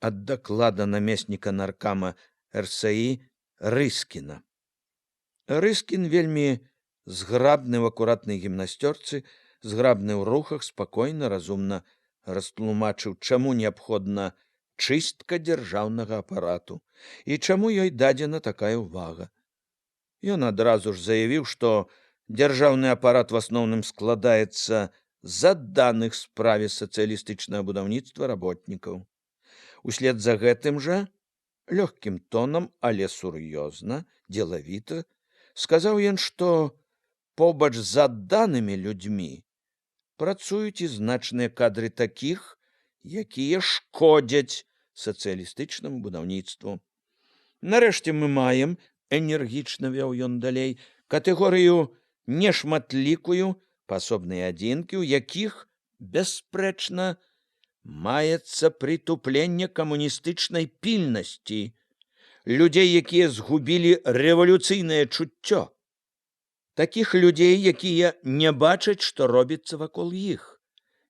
Speaker 1: ад даклада намесніка наркама РСІ Рыскіна. Рыскін, вельмі зграбны ў акуратнай гімнасцёрцы, зграбны ў рухах, спакойна, разумна растлумачыў, чаму неабходна чыстка дзяржаўнага апарату і чаму ёй дадзена такая ўвага. Ён адразу ж заявіў, што дзяржаўны апарат в асноўным складаецца з адданых справе сацыялістычнага будаўніцтва работнікаў. Услед за гэтым жа лёгкім тонам, але сур'ёзна, дзелавіта сказаў ён, што побач з адданымі людзьмі працуюць і значныя кадры такіх, якія шкодзяць сацыялістычнаму будаўніцтву. Нарэшце мы маем, энергічна вёў ён далей, катэгорыю нешматлікую, паасобныя адзінкі, у якіх, бясспрэчна, маецца прытупленне камуністычнай пільнасці, людзей, якія згубілі рэвалюцыйнае чуццё. Такіх людзей, якія не бачаць, што робіцца вакол іх,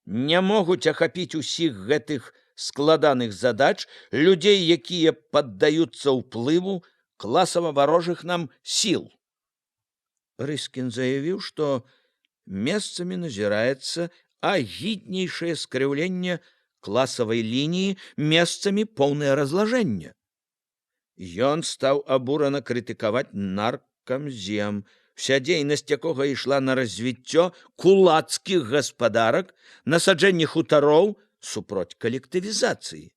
Speaker 1: не могуць ахапіць усіх гэтых складаных задач, людзей, якія паддаюцца ўплыву класава варожых нам сіл. Рыскін заявіў, што месцамі назіраецца агіднейшае скрыўленне класавай лініі, месцамі поўнае разлажэнне. Ён стаў абурана крытыкаваць наркамзем, вся дзейнасць якога ішла на развіццё кулацкіх гаспадарак, на саджэнне хутароў супроць калектывізацыі.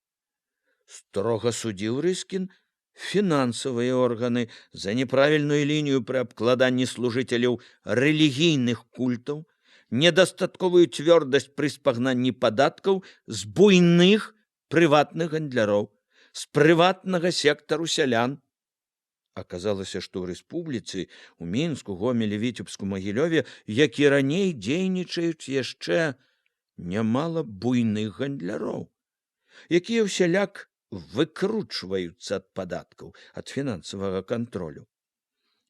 Speaker 1: Строга судзіў Рыскін. Фінансавыя органы за неправільную лінію пры абкладанні служыцеляў рэлігійных культаў, недастатковую цвёрдасць пры спагнанні падаткаў з буйных прыватных гандляроў, з прыватнага сектару сялян. Аказалася, што ў рэспубліцы, у Мінску, Гомелі, Віцебску, Магілёве, як і раней, дзейнічаюць яшчэ нямала буйных гандляроў, якія ўсяляк выкручваюцца ад падаткаў, ад фінансавага кантролю.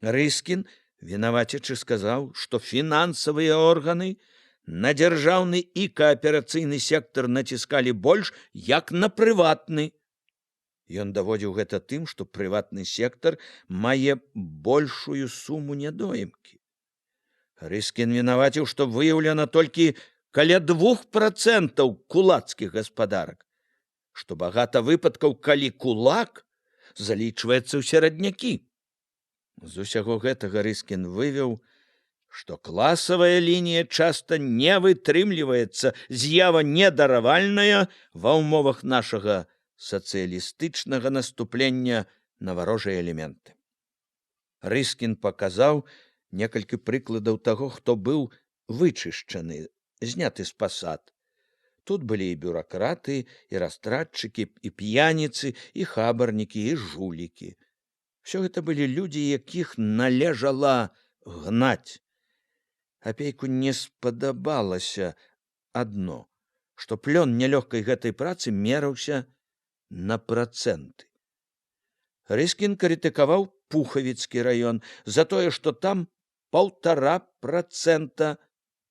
Speaker 1: Рыскін, вінавацячы, сказаў, што фінансавыя органы на дзяржаўны і кааперацыйны сектар націскалі больш, як на прыватны. Ён даводзіў гэта тым, што прыватны сектар мае большую суму нядоемкі. Рыскін вінаваціў, што выяўлена толькі каля 2% кулацкіх гаспадарак, што багата выпадкаў, калі кулак залічваецца ў сераднякі. З усяго гэтага Рыскін вывеў, што класавая лінія часта не вытрымліваецца, з'ява недаравальная ва ўмовах нашага сацыялістычнага наступлення на варожыя элементы. Рыскін паказаў некалькі прыкладаў таго, хто быў вычышчаны, зняты з пасад. Тут былі і бюракраты, і растратчыкі, і п'яніцы, і хабарнікі, і жулікі. Всё гэта былі людзі, якіх належала гнаць. Апейку не спадабалася адно, што плён нялёгкай гэтай працы мераўся на працэнты. Рыскін крытыкаваў Пухавіцкі раён за тое, што там 1,5%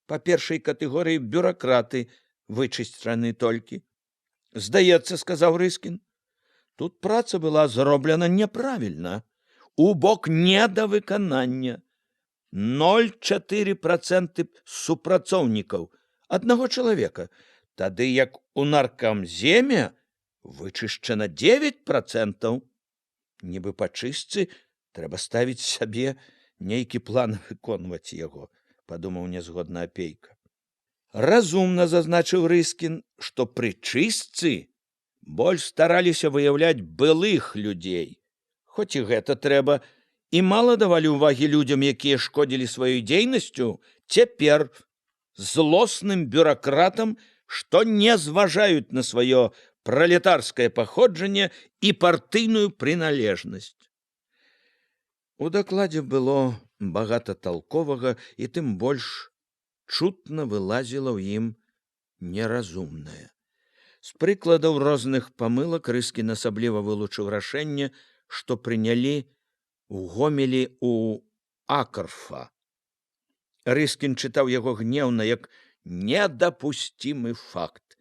Speaker 1: па першай катэгорыі бюракраты вычышчаны толькі. Здаецца, сказаў Рыскін, тут праца была зроблена няправільна, у бок недавыканання. 0,4% супрацоўнікаў аднаго чалавека, тады як у наркамземе вычышчана 9%. Нібы па чыстцы трэба ставіць сабе нейкі план, выконваць яго, падумаў нязгодна Апейка. Разумна зазначыў Рыскін, што пры чыстцы больш стараліся выяўляць былых людзей. Хоць і гэта трэба, і мала давалі ўвагі людзям, якія шкодзілі сваёй дзейнасцю цяпер, злосным бюракратам, што не зважаюць на сваё пралетарскае паходжанне і партыйную прыналежнасць. У дакладзе было багата талковага, і тым больш чутна вылазіла ў ім неразумнае. З прыкладаў розных памылак Рыскін асабліва вылучыў рашэнне, што прынялі у Гомелі у Акарфа. Рыскін чытаў яго гнеўна, як недапусцімы факт.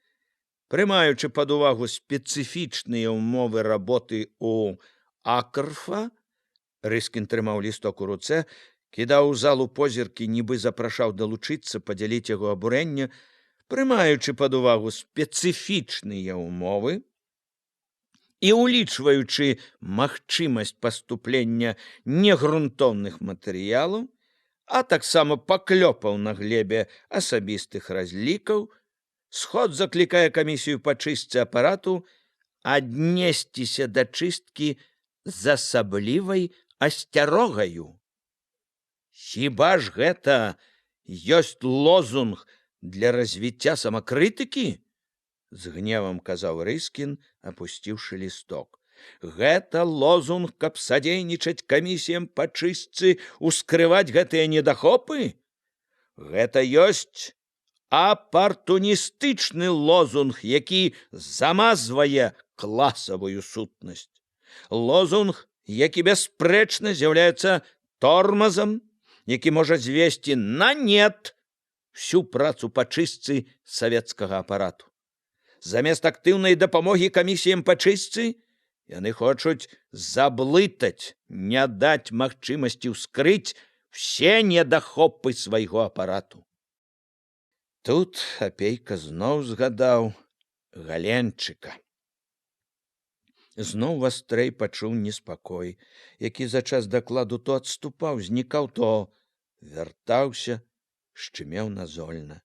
Speaker 1: Прымаючы пад увагу спецыфічныя ўмовы работы у Акарфа, Рыскін трымаў лісток у руцэ, кідаў у залу позіркі, нібы запрашаў далучыцца, падзяліць яго абурэнне, прымаючы пад увагу спецыфічныя ўмовы і улічваючы магчымасць паступлення негрунтоўных матэрыялаў, а таксама паклёпаў на глебе асабістых разлікаў, сход заклікае камісію па чыстцы апарату аднесціся да чысткі з асаблівай асцярогаю. Хіба ж гэта ёсць лозунг для развіцця самакрытыкі? З гневам казаў Рыскін, апусціўшы лісток. Гэта лозунг, каб садзейнічаць камісіям па чыстцы ускрываць гэтыя недахопы? Гэта ёсць апартуністычны лозунг, які замазвае класавую сутнасць. Лозунг, які бясспрэчна з'яўляецца тормазам, які можа звесці на нет всю працу па чыстцы савецкага апарату. Замест актыўнай дапамогі камісіям па чыстцы яны хочуць заблытаць, не даць магчымасці ўскрыць все недахопы свайго апарату. Тут Апейка зноў згадаў Галенчыка. Зноў вастрэй пачуў неспакой, які за час дакладу то адступаў, знікаў, то вяртаўся, шчымеў назольна.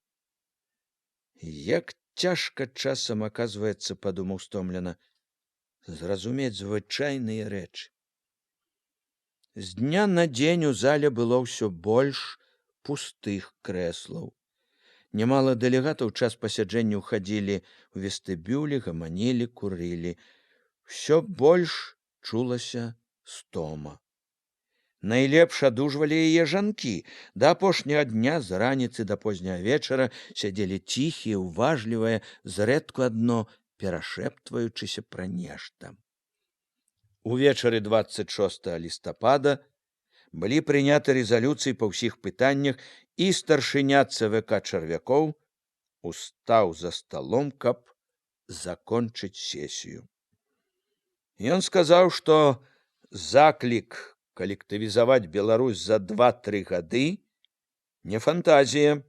Speaker 1: Як цяжка часам, аказваецца, падумаў стомлена, зразумець звычайныя рэчы. З дня на дзень у зале было ўсё больш пустых крэслаў. Нямала дэлегатаў час пасяджэння ўхадзілі ў вестыбюлі, гаманілі, курылі. Всё больш чулася стома. Найлепш адужвалі яе жанкі. Да апошняга дня з раніцы да позняга вечара сядзелі ціхія, уважлівыя, зрэдку адно перашэптваючыся пра нешта. Увечары 26 лістапада былі прыняты рэзалюцыі па ўсіх пытаннях, і старшыня ЦВК Чарвякоў устаў за сталом, каб закончыць сесію. Ён сказаў, што заклік калектывізаваць Беларусь за 2-3 гады не фантазія,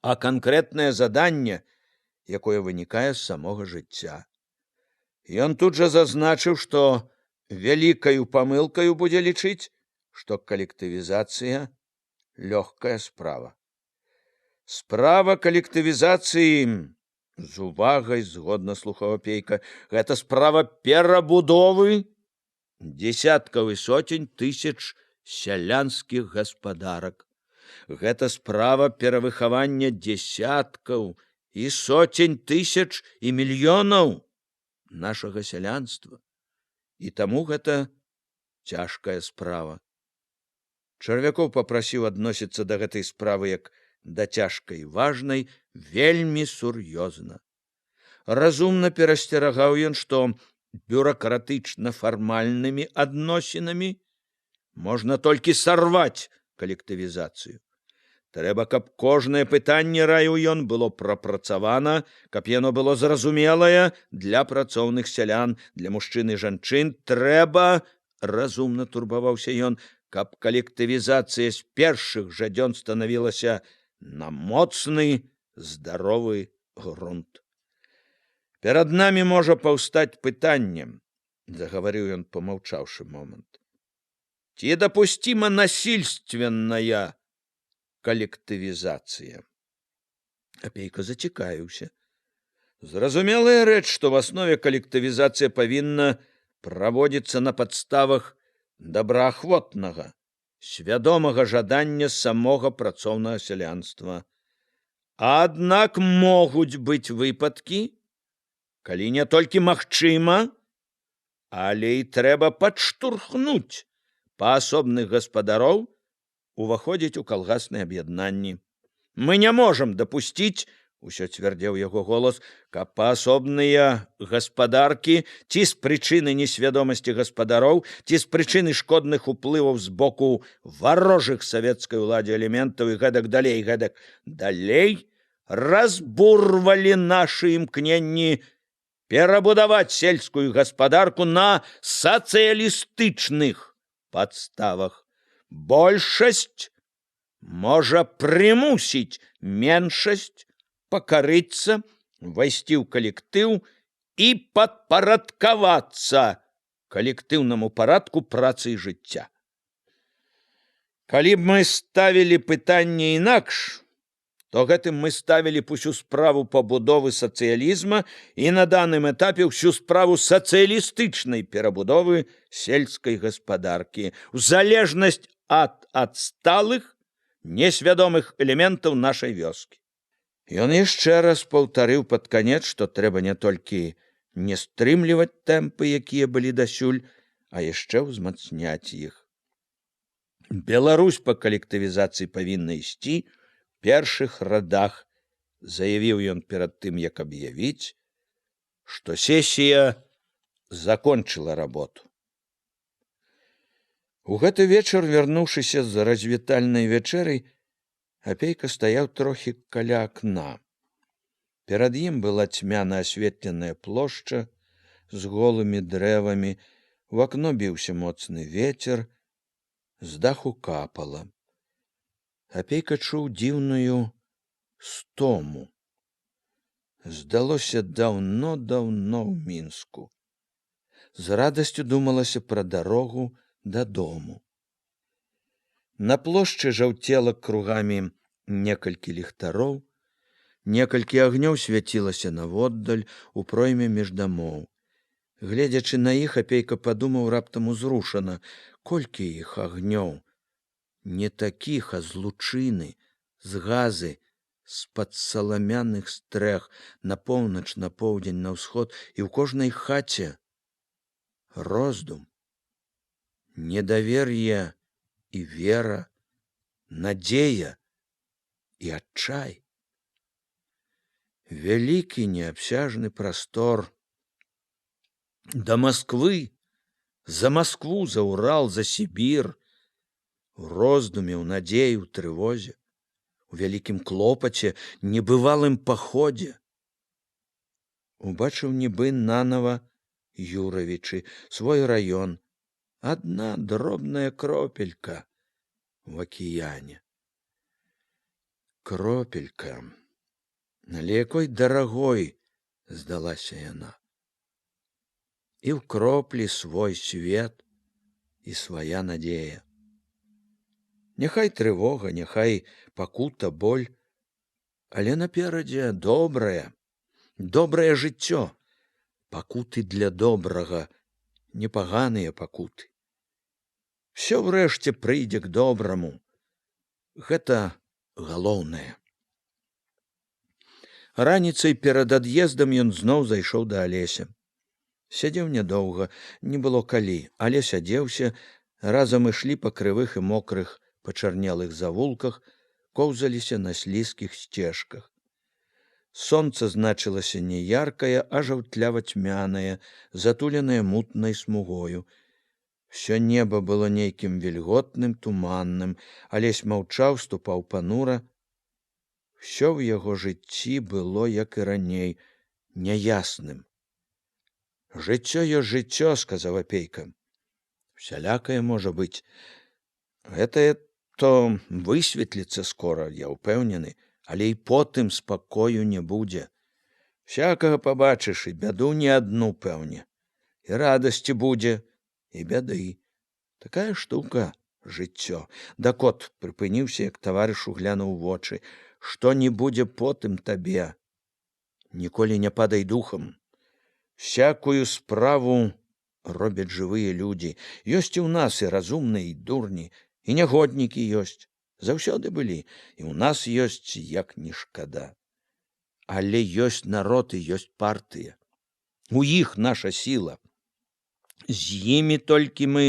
Speaker 1: а канкрэтнае заданне, якое вынікае з самога жыцця. Ён тут жа зазначыў, што вялікаю памылкаю будзе лічыць, што калектывізацыя лёгкая справа. Справа калектывізацыі, з увагай згодна слухаў Апейка, гэта справа перабудовы десяткаў і сотень тысяч сялянскіх гаспадарак. Гэта справа перавыхавання десяткаў і сотень тысяч і мільёнаў нашага сялянства. І таму гэта цяжкая справа. Чарвякоў папрасіў адносіцца да гэтай справы як да цяжкай, важнай, вельмі сур'ёзна. Разумна перасцерагаў ён, што бюракратычна-фармальнымі адносінамі можна толькі сарваць калектывізацыю. Трэба, каб кожнае пытанне, раіў ён, было прапрацавана, каб яно было зразумелае для працоўных сялян, для мужчын і жанчын. Трэба, разумна турбаваўся ён, каб калектывізацыя з першых жа дзён станавілася на моцны, здаровы грунт. Перад намі можа паўстаць пытаннем, загаварыў ён, помаўчаўшы момант. Ці дапусціма насильственная калектывізацыя? Апейка зацікавіўся. Зразумелая рэч, што в аснове калектывізацыя павінна праводзіцца на падставах добраахвотнага, свядомага жадання самога працоўнага сялянства. Аднак могуць быць выпадкі, калі не толькі магчыма, але і трэба падштурхнуць паасобных гаспадароў уваходзіць у калгасныя аб'яднанні. Мы не можам дапусціць, усё цвярдзеў яго голас, каб паасобныя гаспадаркі ці з прычыны несвядомасці гаспадароў, ці з прычыны шкодных уплываў з боку варожых савецкай уладзе элементаў і гэтак далей, гэтак далей разбурвалі нашы імкненні перабудаваць сельскую гаспадарку на сацыялістычных падставах. Большасць можа прымусіць меншасць пакарыцца, увайсці ў калектыў і падпарадкавацца калектыўнаму парадку працы і жыцця. Калі б мы ставілі пытанне інакш, то гэтым мы ставілі б усю справу пабудовы сацыялізма і на даным этапе ўсю справу сацыялістычнай перабудовы сельскай гаспадаркі ў залежнасць ад адсталых, несвядомых элементаў нашай вёскі. Ён яшчэ раз паўтарыў пад канец, што трэба не толькі не стрымліваць тэмпы, якія былі дасюль, а яшчэ ўзмацняць іх. Беларусь па калектывізацыі павінна ісці першых радах, заявіў ён перад тым, як аб'явіць, што сесія закончыла работу. У гэты вечар, вярнуўшыся з развітальнай вячэрай, Апейка стаяў трохі каля акна. Перад ім была цьмяна асветленая плошча з голымі дрэвамі, у акно біўся моцны ветер, з даху капала. Апейка чуў дзіўную стому. Здалося, даўно-даўно ў Мінску. З радасцю думалася пра дарогу дадому. На плошчы жаўцела кругамі некалькі ліхтароў, некалькі агнёў свяцілася наводдаль у пройме між дамоў. Гледзячы на іх, Апейка падумаў раптам узрушана: колькі іх агнёў, не такіх, а з лучыны, з газы, з-пад саламяных стрэх, на поўнач, на поўдзень, на ўсход, і ў кожнай хаце роздум, недавер'е і вера, надзея і адчай. Вялікі неабсяжны прастор. Да Масквы, за Маскву, за Урал, за Сібір, у роздуме, ў надзеі, у трывозе, у вялікім клопаце, небывалым паходзе. Убачыў нібы нанова Юравічы, свой раён, адна дробная кропелька в акіяне. Кропелька, але якой дарагой здалася яна. І ў кроплі свой свет і свая надзея. Няхай трывога, няхай пакута, боль, але наперадзе добрае, добрае жыццё, пакуты для добрага, непаганыя пакуты. Всё ўрэшце прыйдзе к добраму. Гэта галоўнае. Раніцай перад ад'ездам ён зноў зайшоў да Алеся. Сядзеў нядоўга, не было калі, але сядзеўся, разам ішлі па крывых і мокрых пачарнелых завулках, коўзаліся на слізкіх сцежках. Сонца значылася не яркае, а жаўтлява-цьмянае, затуленае мутнай смугою. Всё неба было нейкім вільготным, туманным. Алесь маўчаў, ступаў панура. Всё ў яго жыцці было, як і раней, няясным. Жыццё ёсць жыццё, сказаў Апейка. Усялякае можа быць. Гэтае то высветліцца скора, я ўпэўнены, але і потым спакою не будзе. Всякага пабачыш, і бяду не адну, пэўне. І радасці будзе, і бяды. Такая штука жыццё. Дакот прыпыніўся, як таварышу глянуў у вочы. Што не будзе потым табе? Ніколі не падай духам. Всякую справу робяць жывыя людзі. Ёсць і ў нас і разумныя, і дурні, і нягоднікі ёсць. Заўсёды былі, і ў нас ёсць, як ні шкада. Але ёсць народ і ёсць партыя. У іх наша сіла. З імі толькі мы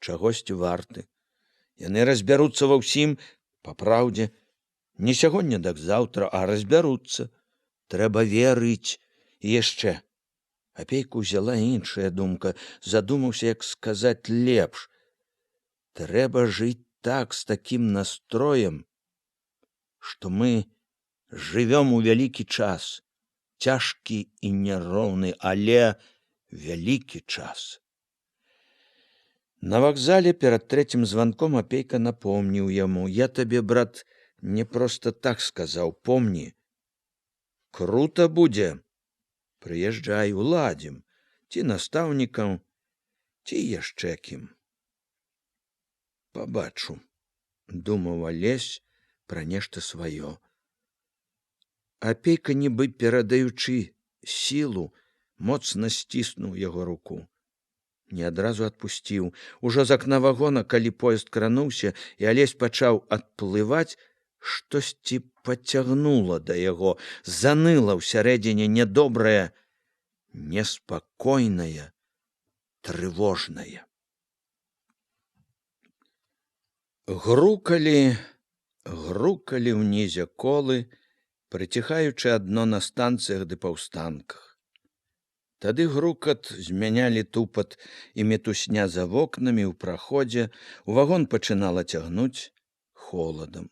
Speaker 1: чагосьці варты. Яны разбяруцца ва ўсім, па праўдзе, не сягоння, дак заўтра, а разбяруцца. Трэба верыць. І яшчэ. Апейку ўзяла іншая думка, задумаўся, як сказаць лепш. Трэба жыць так, з такім настроем, што мы жывём у вялікі час, цяжкі і няроўны, але вялікі час. На вакзале перад трэцім званком Апейка напомніў яму: я табе, брат, не проста так сказаў, помні. Крута будзе. Прыязджай, уладзім, ці настаўнікам, ці яшчэ кім. Пабачу, думаў Алесь пра нешта сваё. Апейка, нібы перадаючы сілу, моцна сціснуў яго руку. Не адразу адпусціў. Ужо з акна вагона, калі поезд крануўся і Алесь пачаў адплываць, штосьці пацягнула да яго, заныла ўсярэдзіне нядобрае, неспакойнае, трывожнае. Грукалі, грукалі ўнізе колы, прыціхаючы адно на станцыях ды паўстанках. Тады грукат змянялі тупат і мітусня за вокнамі ў праходзе, у вагон пачынала цягнуць холадам.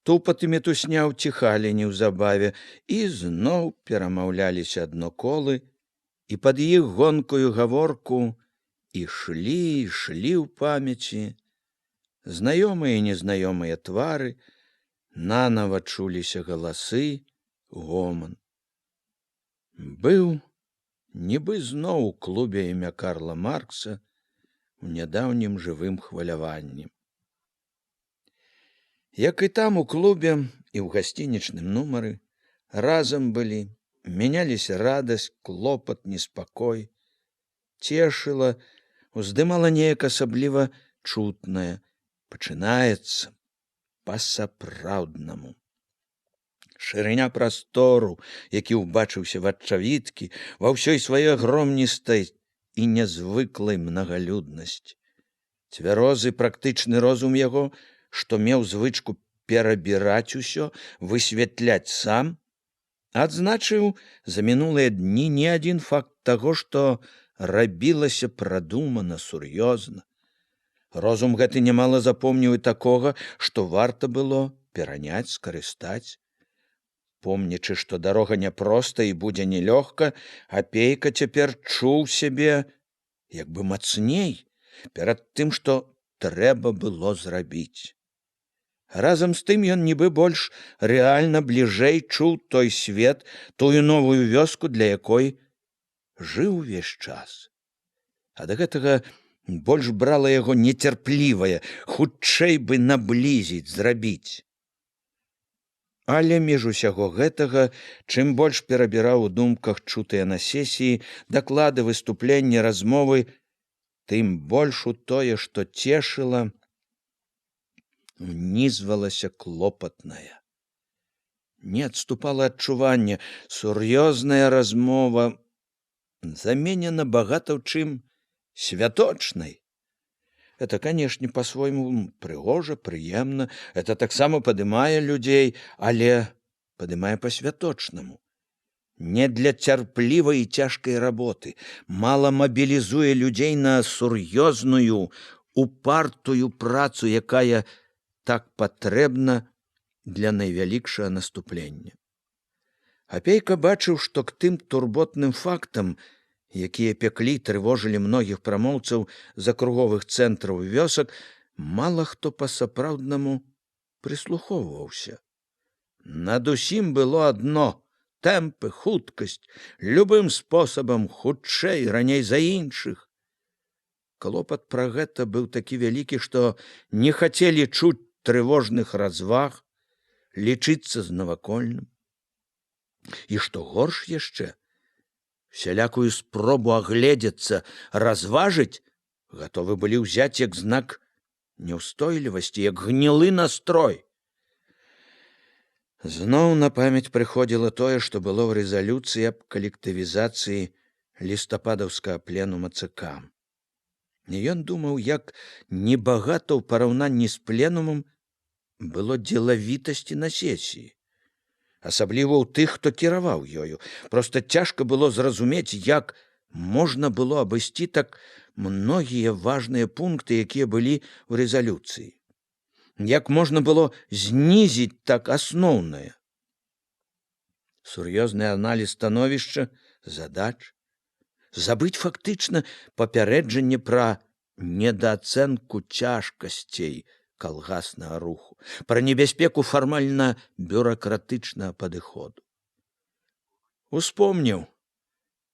Speaker 1: Тупат і мітусня ўціхалі неўзабаве і зноў перамаўляліся адно колы, і пад іх гонкую гаворку ішлі, ішлі ў памяці знаёмыя і незнаёмыя твары, нанова чуліся галасы, гоман. Быў нібы зноў у клубе імя Карла Маркса у нядаўнім жывым хваляванні. Як і там у клубе і ў гасцінічным нумары, разам былі, мяняліся радасць, клопат, неспакой. Цешыла, уздымала неяк асабліва чутнае. Пачынаецца па-сапраўднаму. Шырыня прастору, які ўбачыўся в ачавіткі, ва ўсёй сваёй агромністай і нязвыклай мнагалюднасці. Цвярозы практычны розум яго, што меў звычку перабіраць усё, высвятляць сам, адзначыў за мінулыя дні не адзін факт таго, што рабілася прадумана, сур'ёзна. Розум гэты нямала запомніў і такога, што варта было пераняць, скарыстаць. Помнячы, што дарога няпроста і будзе нелёгка, Апейка цяпер чуў сябе як бы мацней перад тым, што трэба было зрабіць. Разам з тым ён нібы больш рэальна бліжэй чуў той свет, тую новую вёску, для якой жыў увесь час. А да гэтага больш брала яго нецярплівая, хутчэй бы наблізіць, зрабіць. Але між усяго гэтага, чым больш перабіраў у думках чутыя на сесіі, даклады, выступленні, размовы, тым больш у тое, што цешыла, унізвалася клопатная. Не адступала адчуванне, сур'ёзная размова заменена багата ў чым святочнай. Это, канешне, па-свойму прыгожа, прыемна, это таксама падымае людзей, але падымае па-святочнаму. Не для цярплівай і цяжкай работы, мала мабілізуе людзей на сур'ёзную, упартую працу, якая так патрэбна для найвялікшага наступлення. Апейка бачыў, што к тым турботным фактам, якія пеклі, трывожылі многіх прамоўцаў з акруговых цэнтраў вёсак, мала хто па-сапраўднаму прыслухоўваўся. Над усім было адно — тэмпы, хуткасць, любым спосабам хутчэй, раней за іншых. Клопат пра гэта быў такі вялікі, што не хацелі чуць трывожных разваг, лічыцца з навакольным. І што горш яшчэ, всялякую спробу агледзецца, разважыць гатовы былі ўзяць як знак няўстойлівасці, як гнілы настрой. Зноў на памяць прыходзіла тое, што было ў рэзалюцыі аб калектывізацыі лістападаўскага пленума ЦК. І ён думаў, як небагата ў параўнанні з пленумам было дзелавітасці на сесіі. Асабліва ў тых, хто кіраваў ёю. Проста цяжка было зразумець, як можна было абысці так многія важныя пункты, якія былі ў рэзалюцыі. Як можна было знізіць так асноўнае. Сур'ёзны аналіз становішча, задач, забыць фактычна папярэджанне пра недаацэнку цяжкасцей калгаснага руху, пра небяспеку фармальна бюракратычнага падыходу. Успомніў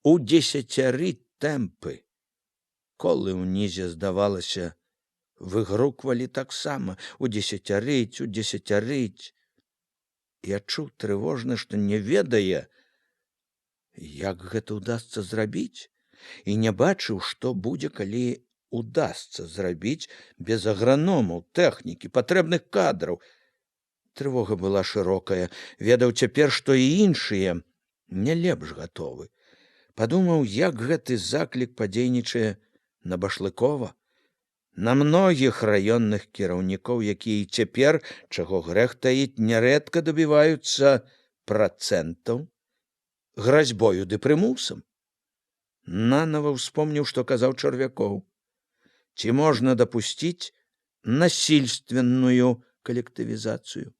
Speaker 1: у дзесяцяры тэмпы. Колы ўнізе, здавалася, выгруквалі таксама удзесяцярыць, удзесяцярыць. І адчуў трывожна, што не ведае, як гэта ўдасца зрабіць, і не бачыў, што будзе, калі удасца зрабіць без аграномаў, тэхнікі, патрэбных кадраў. Трывога была шырокая, ведаў цяпер, што і іншыя не лепш гатовы. Падумаў, як гэты заклік падзейнічае на Башлыкова, на многіх раённых кіраўнікоў, якія і цяпер, чаго грэх таіць, нярэдка дабіваюцца працэнтаў гразьбою ды прымусам. Нанова ўспомніў, што казаў Чарвякоў. Ці можна дапусціць насильственную калектывізацыю?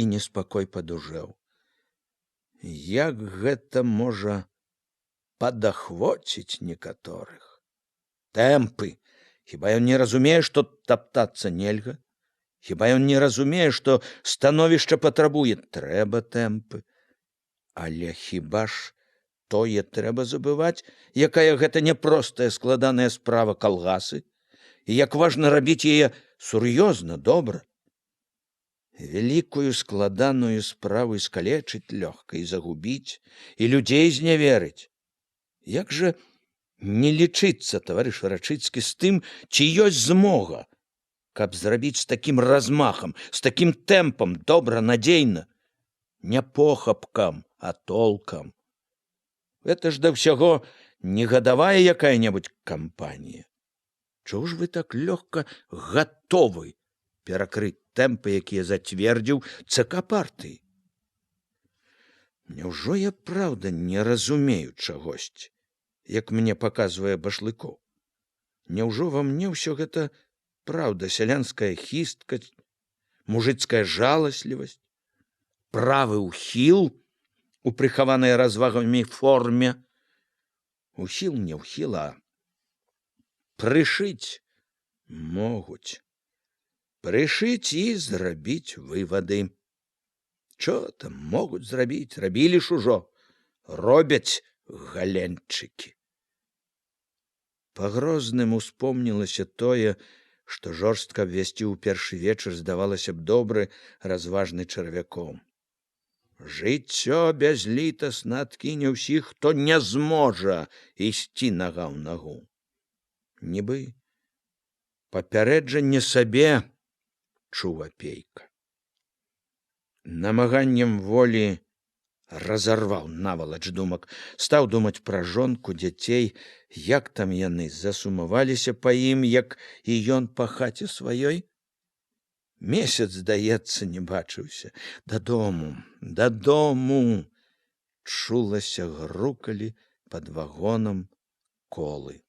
Speaker 1: І неспакой падужэў. Як гэта можа падахвоціць некаторых? Тэмпы! Хіба ён не разумее, што таптацца нельга? Хіба ён не разумее, што становішча патрабуе? Трэба тэмпы. Але хіба ж тое трэба забываць, якая гэта няпростая складаная справа калгасы, і як важна рабіць яе сур'ёзна, добра. Вялікую складаную справу скалечыць лёгка і загубіць, і людзей зневерыць. Як жа Не лічыцца, таварыш Рачыцкі, з тым, ці ёсць змога, каб зрабіць з такім размахам, з такім тэмпам, добра, надзейна, не похапкам, а толкам. Это ж да ўсяго не гадавая якая-небудзь кампанія. Чого ж вы так лёгка гатовы перакрыць тэмпы, якія зацвердзіў ЦК партыі? Няўжо я праўда не разумею чагосьці, як мне паказвае Башлыкоў? Няўжо ва мне ўсё гэта праўда сялянская хісткасць, мужыцкая жаласлівасць, правы ўхіл у прыхаванай развагамі форме? Ухіл не ўхіла, прышыць могуць. Прышыць і зрабіць вывады. Чо там могуць зрабіць, рабілі ж ужо, робяць галенчыкі. Па-грозным успомнілася тое, што жорстка абвясціў у першы вечар, здавалася б, добры, разважны чарвяком. Жыццё бязлітасна адкіне ўсіх, хто не зможа ісці нага ў нагу. Нібы папярэджанне сабе чуў Апейка. Намаганнем волі разарваў навалач думак, стаў думаць пра жонку, дзяцей, як там яны засумаваліся па ім, як і ён па хаце сваёй. Месяц, здаецца, не бачыўся. Дадому, дадому! Чулася, грукалі пад вагонам колы.